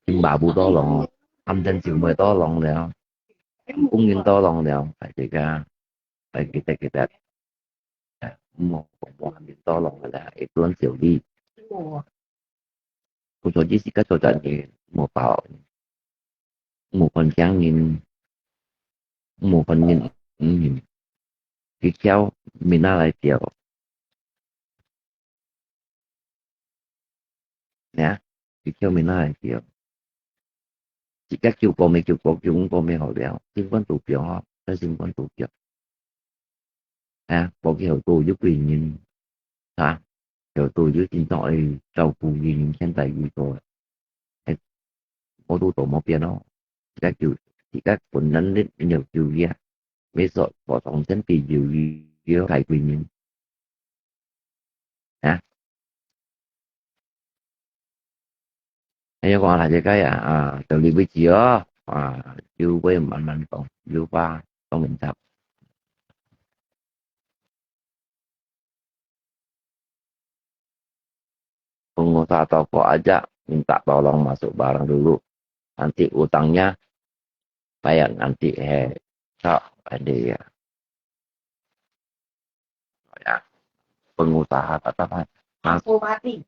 尋爸母tolong哦，暗陣就會tolong了，尋工人tolong了，大家，大家記得記得，哎，莫莫喊人tolong了啦，會亂少你。 工作只係自家做得，你莫包，莫看輕人，莫看人，嗯，技巧，面拿來掉。呢，佢口面哪會叫？自家救國民，救國，救國民好了，心肝肚強哦，在心肝肚強。啊，過去好多有貴人，啊，好多有經常愛照顧佢人，現在遇到了，哎，我都都無變咯。自家救，自家本人你有救佢啊，沒說，我從身邊有，有改貴人。啊，哎呀，講下這个啊，啊，到這為止哦，啊，有會慢慢講，有話當面插。Pengusaha toko aja minta tolong masuk barang dulu. Nanti utangnya bayar nanti, he. So, ada ya. Ya. Pengusaha kata apa? Mas-, Bupati.